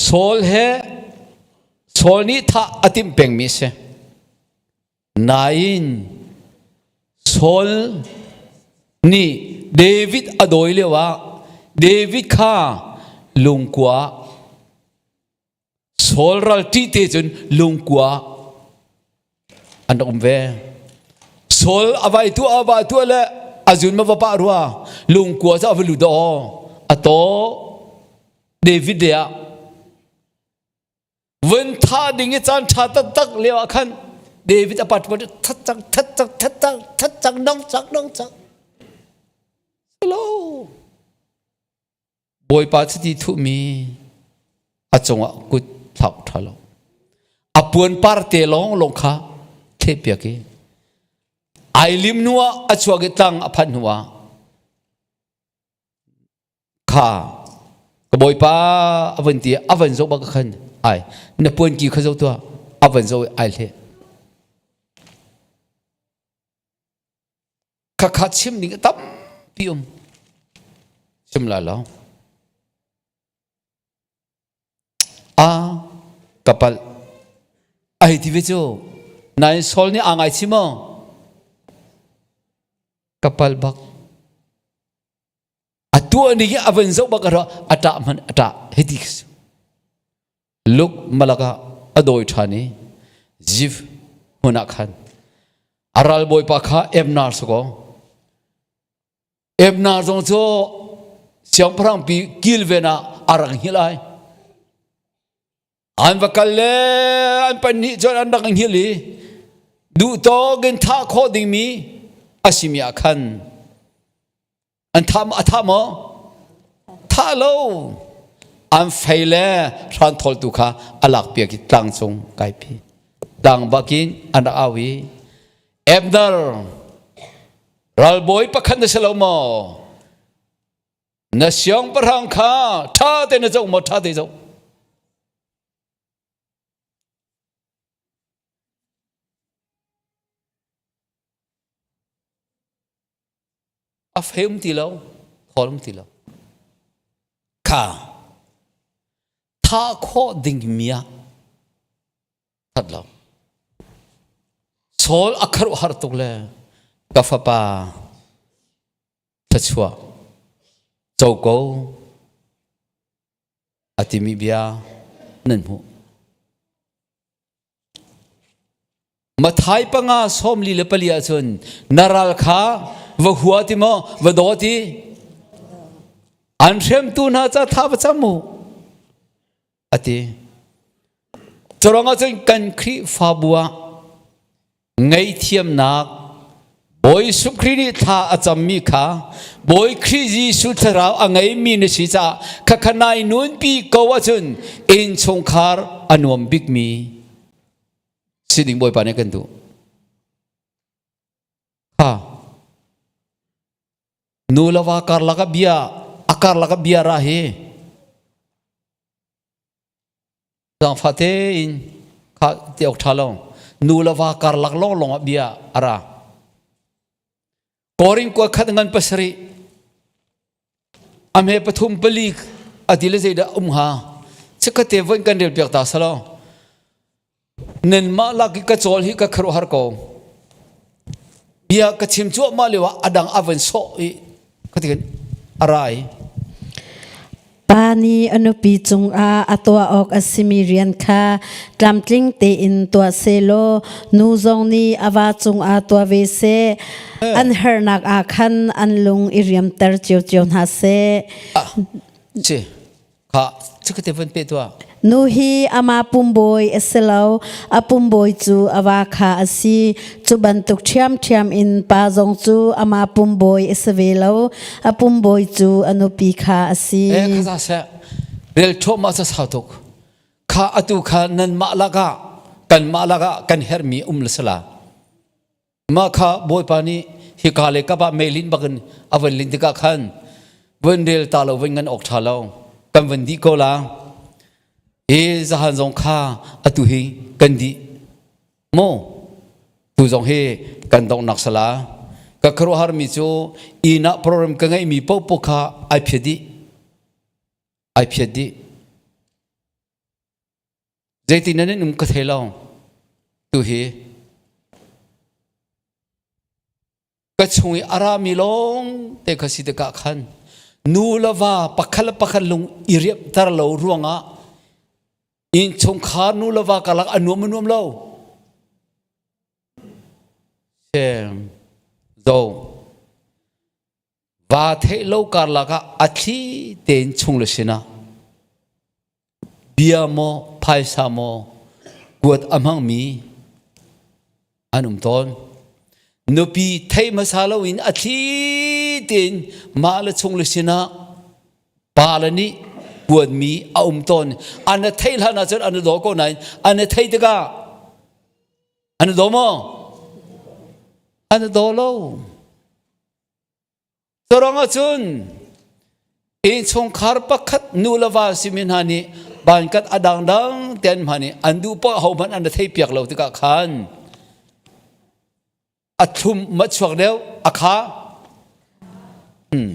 Saul he Saul nih thah a timh pengmi a si. Nain Saul nih David a dawi lioah David kha lungkua Saul ral ṭih te cun lungkua an rak um ve. Saul a vai tu a va tu le a zun ma va pah rua lungkua cu a va lut aw a taw David le ah vun tha ding i caan ṭha taktak lio ah khan David a pat pat that cang that cang that cang that cang nong cang nong cang Hello Bawipa chiti thuhmi a cungah kut thlak ṭha lo. A puan par te lawng lawng kha thlehpiak i ai lim hnu ah a chuak i tlang a phanh hnu ah kha ka bawipa a van ti a van zoh bak khan ai na puan ki kha zo tuah a van zo ai hle Khakha chim ding a tampi um. Chim lai lo. A ka palh. A hei ti ve cu. Nain Saul nih aa ngaichih maw? Ka palh bak. A tuah ni hi a van zoh bak a a ṭah hmanh a ṭah hiti Luk malak ah a dawi ṭhan i Zif hmun ah khan a ralbawipa kha Ebner si kaw Ebner zong cu siangpahrangpi kilven ah a rak hngilh ai. An va kal le an pahnih cun an rak hngilh i duhtawk in thah khawh dingmi a simi ah khan An thah a thah maw? Thah lo. An fei le hran thawltu kha a lak piak i tlang cung kaipi. Tlang bakin an rak au i Abner ralbawi pakhat na si lo maw? Na siangpahrang kha ṭha te na zoh maw? Ṭha te zoh. A fei um ti lo, thawl um ti lo. Kha thah khawh ding mi ah that lo. Saul a kharuahhar tuk le ka fapa thluachuah co ko a timi bia nan hmuh. Mathai panga sawmli le pali ahcun na ral kha va hua ti maw va daw ti an hremtu hna ca tha va cam mu ati curuangah cun kan Khrihfabu ah ngaihthiamnak Bawi Jesuh Khrih nih thla a cammi kha Bawi Khrih Jesuh thlarau a ngeimi na si caah khakha nai nunpi ko ahcun innchungkhar a nuam bikmi si ding Bawipa nih kan duh. Ha. Nu le va karlak ah bia a karlak ah bia ra hi zaangfah tein kha ti awk ṭha lo nu le va karlak lawnglawng ah bia a ra Korin kua khat ngan pasarih a hme pathum pali a ti le zeidah um hnga chikkhatte voin kan rel piak ta salo nanmah lak i ka cawl hi ka khuaruahhar ko bia ka chim cuahmah lio ah a dang a van sawh i khatikin a ra i Pa nih a nupi cungah a tuah awk a simi rian kha tlamtling tein tuah sehlaw nu zong nih a va cungah tuah ve seh. An herhnak ah khan an lung i riamter ciocio hna seh. Si. Kha chikkate van pe tuah. Nu hi ama pumbawi a si lo, a pumbawi cu a va kha a si. Cu bantuk ṭhiamṭhiam in pa zong cu ama pumbawi a si ve lo, a pumbawi cu a nupi kha a si. Eh, kha za seh. Rel ṭhuahmah sa sau tuk. Kha atu kha nanmah lakah kanmah lakah kan herhmi um le sala. Mah kha Bawipa nih hika le kap ah meilin bakin a van lin tikah khan van rel ta lo van ngan awk ṭha lo kan van dih ko la. I zahan zong kha atu hi kan dih maw tu zong hi kan donghnak sala ka khuaruahhar mi cu inn ah program ka ngeihmi paohpaoh kha ai phiat dih ai phiat dih Zeitin nan in um ka thei lo. Tu hi ka chung i a rami lawng te kha si tikah khan nu le va pakhat le pakhat lung i riamhter lo ruangah innchungkhar nu le va karlak a nuam a nuam lo. Sem zo va theih lo karlak ah a thli tein chung le sinah Bia maw, phaisa maw kuat a hmangmi an um tawn. Nupi theih hmasa loin a thli tein mah le chung le sinah pa le nih kuatmi a um tawn. An na theih hlan ahcun an daw ko nain an na theih tikah an daw maw? An daw lo. Curuang ahcun innchungkhar pakhat nu le va simi hna nih bankat a dangdang te an hman i an duh poah hohmanh an ra theihpiak lo tikah khan a thlum ma chuak deuh a kha. Hmm.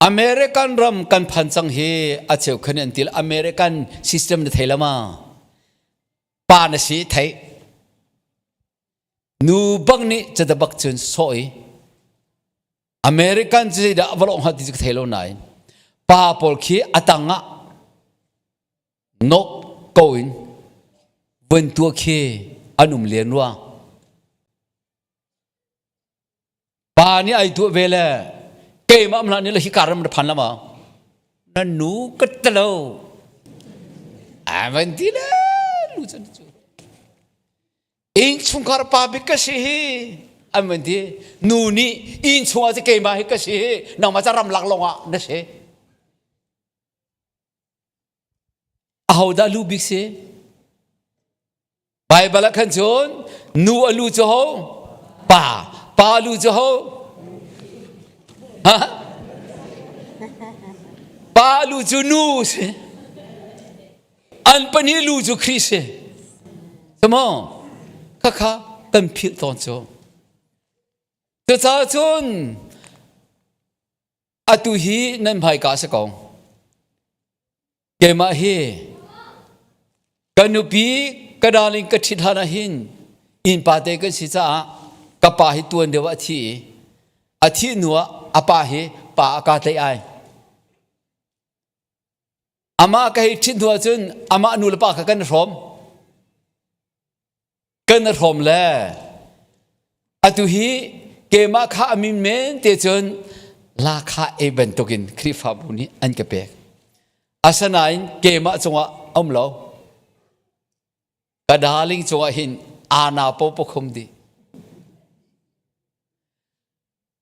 American ram kan phan cang hi a cheu khan an til American system na thei lama pa na si thei Nu bak nih cada bak cun sawh i American cu zeidah va lawng hnga ti cu ka thei lo nain pa pawl khi a tang ah nok ko in vun tuah khi an um len rua. Pa nih ai tuah ve le keimah hmanh nih le hi karam na phan lama na nu ka talo a van ti le lu cun cu innchungkhar pa bik ka si hi an van ti nu nih innchung ah keimah hi ka si hi nangmah ca ramlak lawng ah na si ahodah lu bik si Baibal ah khan cun nu a lu cu ho? Pa. Pa lu cu ho? Ha? Pa lu cu nu si. An pahnih lu cu Khrih si. Samaw? Khakha kan philh tawn cu. Cucaah cun atu hi nan hmaika si ko. Keimah hi ka nupi ka darling ka ṭhit hlan ah hin innpa te kan si caah ka pa hi tuan deuh ah a thi i a thih hnu ah a pa hi pa a ka tlaih ai. Amah ka hei ṭhit hnu ahcun amah nu le pa kha kan i hrawm. Kan i hrawm le atu hi keimah kha a min men te cun lakha ei bantukin Khrihfabu nih an ka pek. Asinain keimah cungah a um lo. Ka darling cungah hin ana popo khum dih.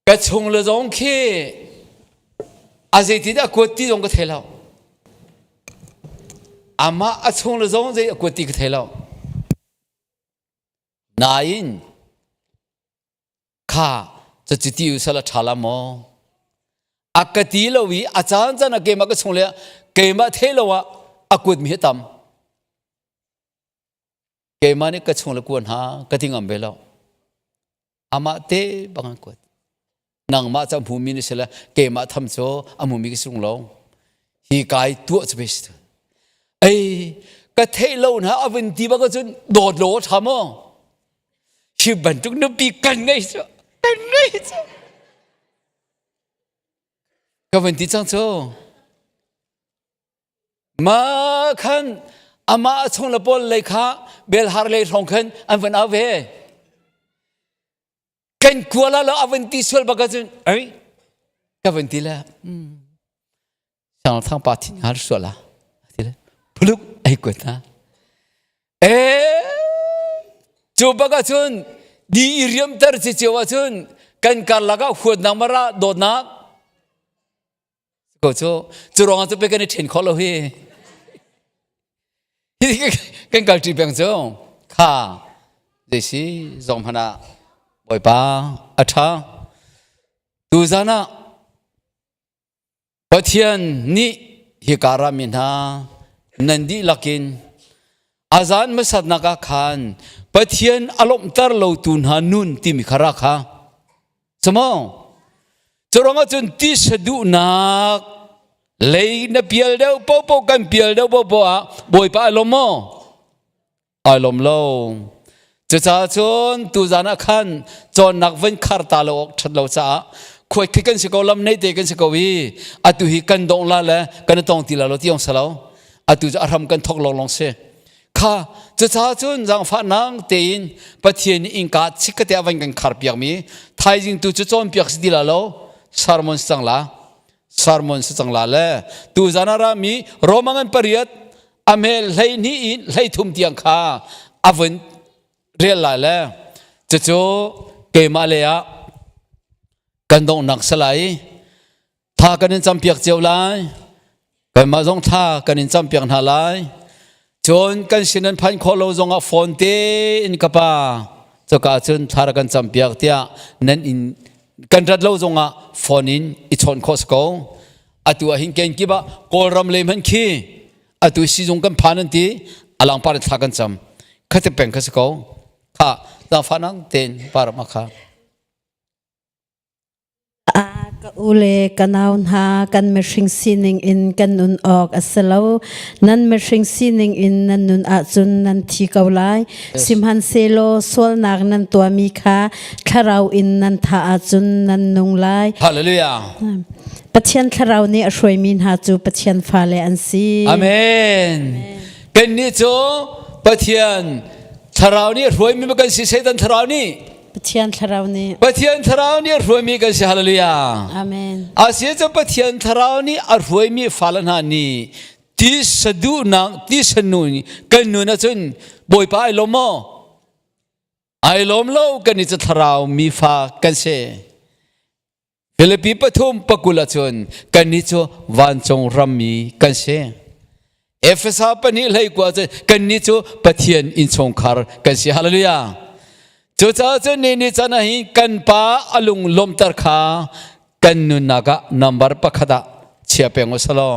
Ka chung le zong khi a zeitin a kuat ti zong ka thei lo. Amah a chung le zong zei a kuat ti ka thei lo. Nain kha cuti usal a ṭha la maw? A ka ti lo i a caan caan ah keimah ka chung le keimah thei lo ah a kuat mi hi tam. Keimah nih ka chung le kuan hna ka ti ngam ve lo. Amah te bang an kuat. Nangmah cu a hmumi na si le keimah tham cu a hmumi ka sung lo. Hi kai tuah cu ve si. Ei, ka theih lo hna a vun ti bak ahcun dawt lo a ṭha maw? Hi bantuk nupi kan ngei cu, kan ngei cu. Ka vun ti cang cu. Ma khan amah a chung le pawl lei kha belhar lei hrawng khan an van au ve. Kan kuala lo a van ti sual bak ahcun ei ka van ti le. Sang thang pa thin ngal sual la. Ti le phuluk ai kuat na. E cu bak ahcun di i riamter ci cio ahcun kan karlak ah huatnak mara dawtnak ko cu cu ruangah cu pe kan i ṭhen kho lo hi kan kal ṭi peng cu kha zeisi zong hmanh ah Bawipa a ṭha tuzan ah Pathian nih hika rami hna nan dihlak in a zan hmasatnak ah khan Pathian a lawmhter lotu hna nun timi kha ra kha. Camo curuangah cun tisa duhnak lei na pial deuh popo kan pial deuh popo ah Bawipa a lawm maw? Ai lawm lo. Cucaah cun tuzan ah khan cawnnak van khar ta lo awk ṭhat lo caah khuai khi kan si ko lam nei te kan si ko i atu hi kan dong la le kan i tong ti la lo ti ong si lo atu cu a hram kan thok long long si kha cucaah cun zaangfahnak tein Pathian nih innka chikkate a van kan khar piak mi thaizing tu cu cawnpiak si ti la lo sermon si cang la sermon si cang la le tuzan ah rami Roma ngan pariat a mel 12 in 33 tiang kha a vun rel lai le cucu keimah le ah kan donghnak si lai tha kan in campiak cio lai kanmah zong tha kan in campiak hna lai cun kan sin an phanh khawh lo zongah phone te in ka pa cuka cun thla rak kan campiak tiah nan in kan rat lo zongah phone in i chawn khawh si ko atu ah hin ken kip ah kawlram le hman khi atu sizung kan phan an ti alang par thla kan cam khate peng kha si ko kha ta fa nang ten param kha A ka u le ka nau hna kan mihring sining in kan nun awk a si lo. Nan mihring sining in nan nun ahcun nan thi ko lai. Sihmanhsehlaw sualnak nan tuahmi kha thlarau in nan thah ahcun nan nung lai. Hallelujah. Pathian thlarau nih a hruaimi hna cu Pathian fale an si. Amen. Kannih cu Pathian thlarau nih hruaimi kan si Satan thlarau nih Pathian thlarau nih Pathian thlarau nih a hruaimi kan si hallelujah. Amen. Asia cu Pathian thlarau nih a hruaimi fale hna nih ti saduhnak ti sanu kan nun ahcun Bawipa ai lawm maw? Ai lawm lo kan i cu thlarau mi fa kan si. Filipi pathum pakul ahcun kannih cu vancung rammi kan si. Efesa pahnih hlei kua cun kannih cu Pathian innchungkhar kan si. Hallelujah. Cucaah cun ni ni can ah hin kan pa a lung lawmter kha kan nunnak ah number pakhat ah chia peng u selaw.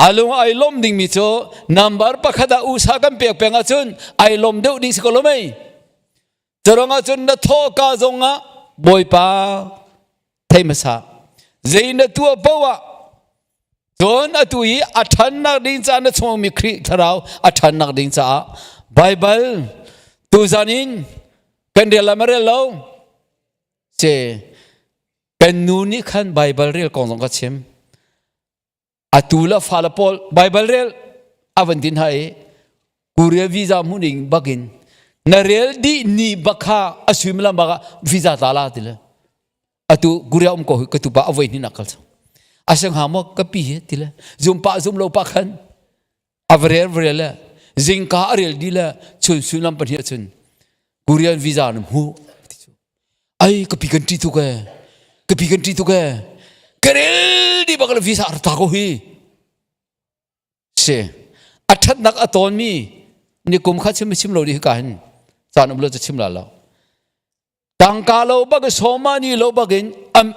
A lung ai lawm dingmi cu number pakhat ah usa kan pek peng ahcun ai lawm deuh ding si ko lo mei. Curang ahcun na thawhka zongah Bawipa thei hmasa. Zei na tuah paoh ah cun atu i a ṭhannak ding caah na chungmi Khrih Thlarau a ṭhannak ding caah Baibal tuzan in kan rel la ma rel lo ce kan nu nih khan Baibal rel kong zong ka chim atu le fale pawl Baibal rel a van tin hai i Korea visa hmu ding bakin na rel dih ni bak kha a suimilam bak ah visa tla la ti le atu Korea um ko ka tu pa avoi hnin akal chang asang ha mo ka pi he ti le zum pa zum lo pa khan avrel vrel le zingka a rel di le chun suimilam pahnih chun Korean visa na hmu ai ka pi kan ṭi tuk e ka pi kan ṭi tuk e ka rel di bak le visa ar ta ko hi si a ṭhatnak a tawnmi ni kum kha chim chim lo di ka hin caan um lo cu chim la lo tangka lo bak sawma ni lo bak in am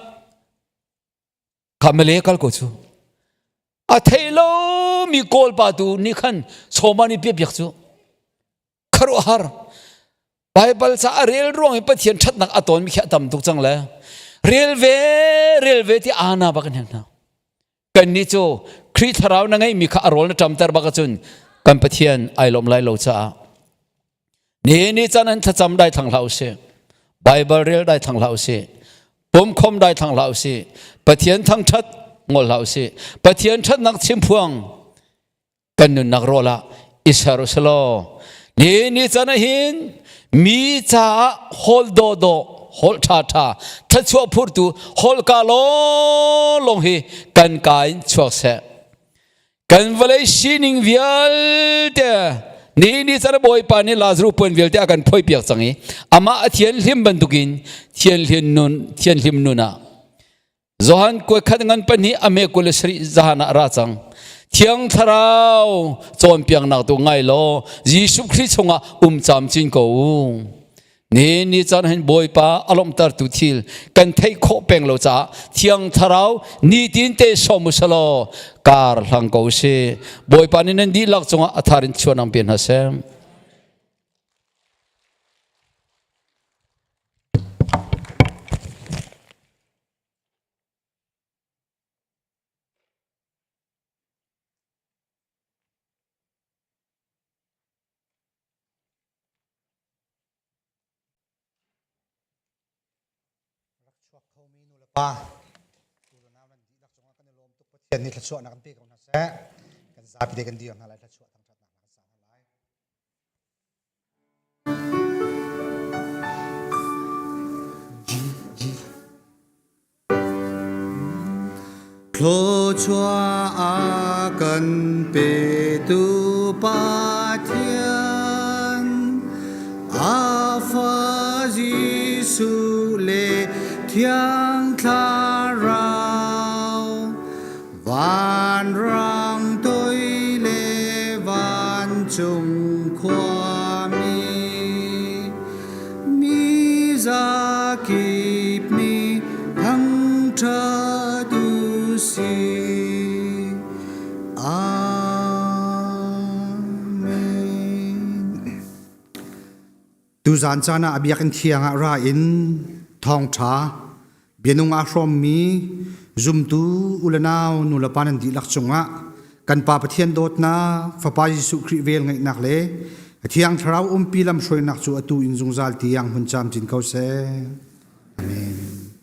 kha male kal ko cu a thei lo mi kawl pa tu ni khan sawma ni pia piak cu khuaruahhar Baibal ca a rel ruang i Pathian ṭhatnak a tawnmi khi a tam tuk cang le rel ve rel ve ti ana bak in hna kannih cu Khrih thlarau na ngeihmi kha a rawl na ṭamter bak ahcun kan Pathian ai lawm lai lo caah ni ni caan an thlacam dai thlang hlah usih Baibal rel dai thlang hlah usih pumkhom dai thlang hlah usih Pathian thangṭhat ngol hlah usih Pathian ṭhatnak chimphuang kan nunnak rawl ah i ser u selaw ni ni can ah hin mi caah hawl dawhdawh. Holh ṭha ṭha thluachuah phurtu holhka lawnglawng hi kan ka in chuak seh. Kan vawlei sining vialte ni ni car Bawipa nih Lazarus puan vialte a kan phoipiak cang i amah a thianhlim bantukin thianhlim nun thianhlim nun ah Johan kuaikhat ngan pahnih a me 27 zahan ah ra cang. Thiang Thlarau cawnpiaknak tu ngai law Jesuh Khrih chungah um camcin ko u. Ni ni caan hin Bawipa a lawmhtertu thil kan theih khawh peng lo caah Thiang Thlarau nitin te sawm u selaw kar hlang ko si. Bawipa nih nan dihlak cungah a thar in chuan ang pe hna seh. Rak chuak khomi nu le pa u le nau nan dihlak cungah kan i lawm tuk. Pathian nih thluachuahnak kan pe ko hna seh. Kan zapi te kan dir hna lai thluachuah thangṭhatnak hna kan sa hna lai. G G Thluachuah a kan petu Pathian, a fa Jesuh le Thiang Thlarau, vanrang toi le vancung khuami, mi zakip nih thangṭhat u sih. Amen. Tuzan caan ah a biakinn thiang ah ra in thawngṭha bianung aa hrawmmi zumtu u le nau nu le pa nan dihlak cungah kan Pa Pathian dawtnak, Fapa Jesuh Khrih vel ngeihnak le a Thiang Thlarau umpi lamhruainak cu atu in zungzal tiang hmun camcin ko seh. Amen.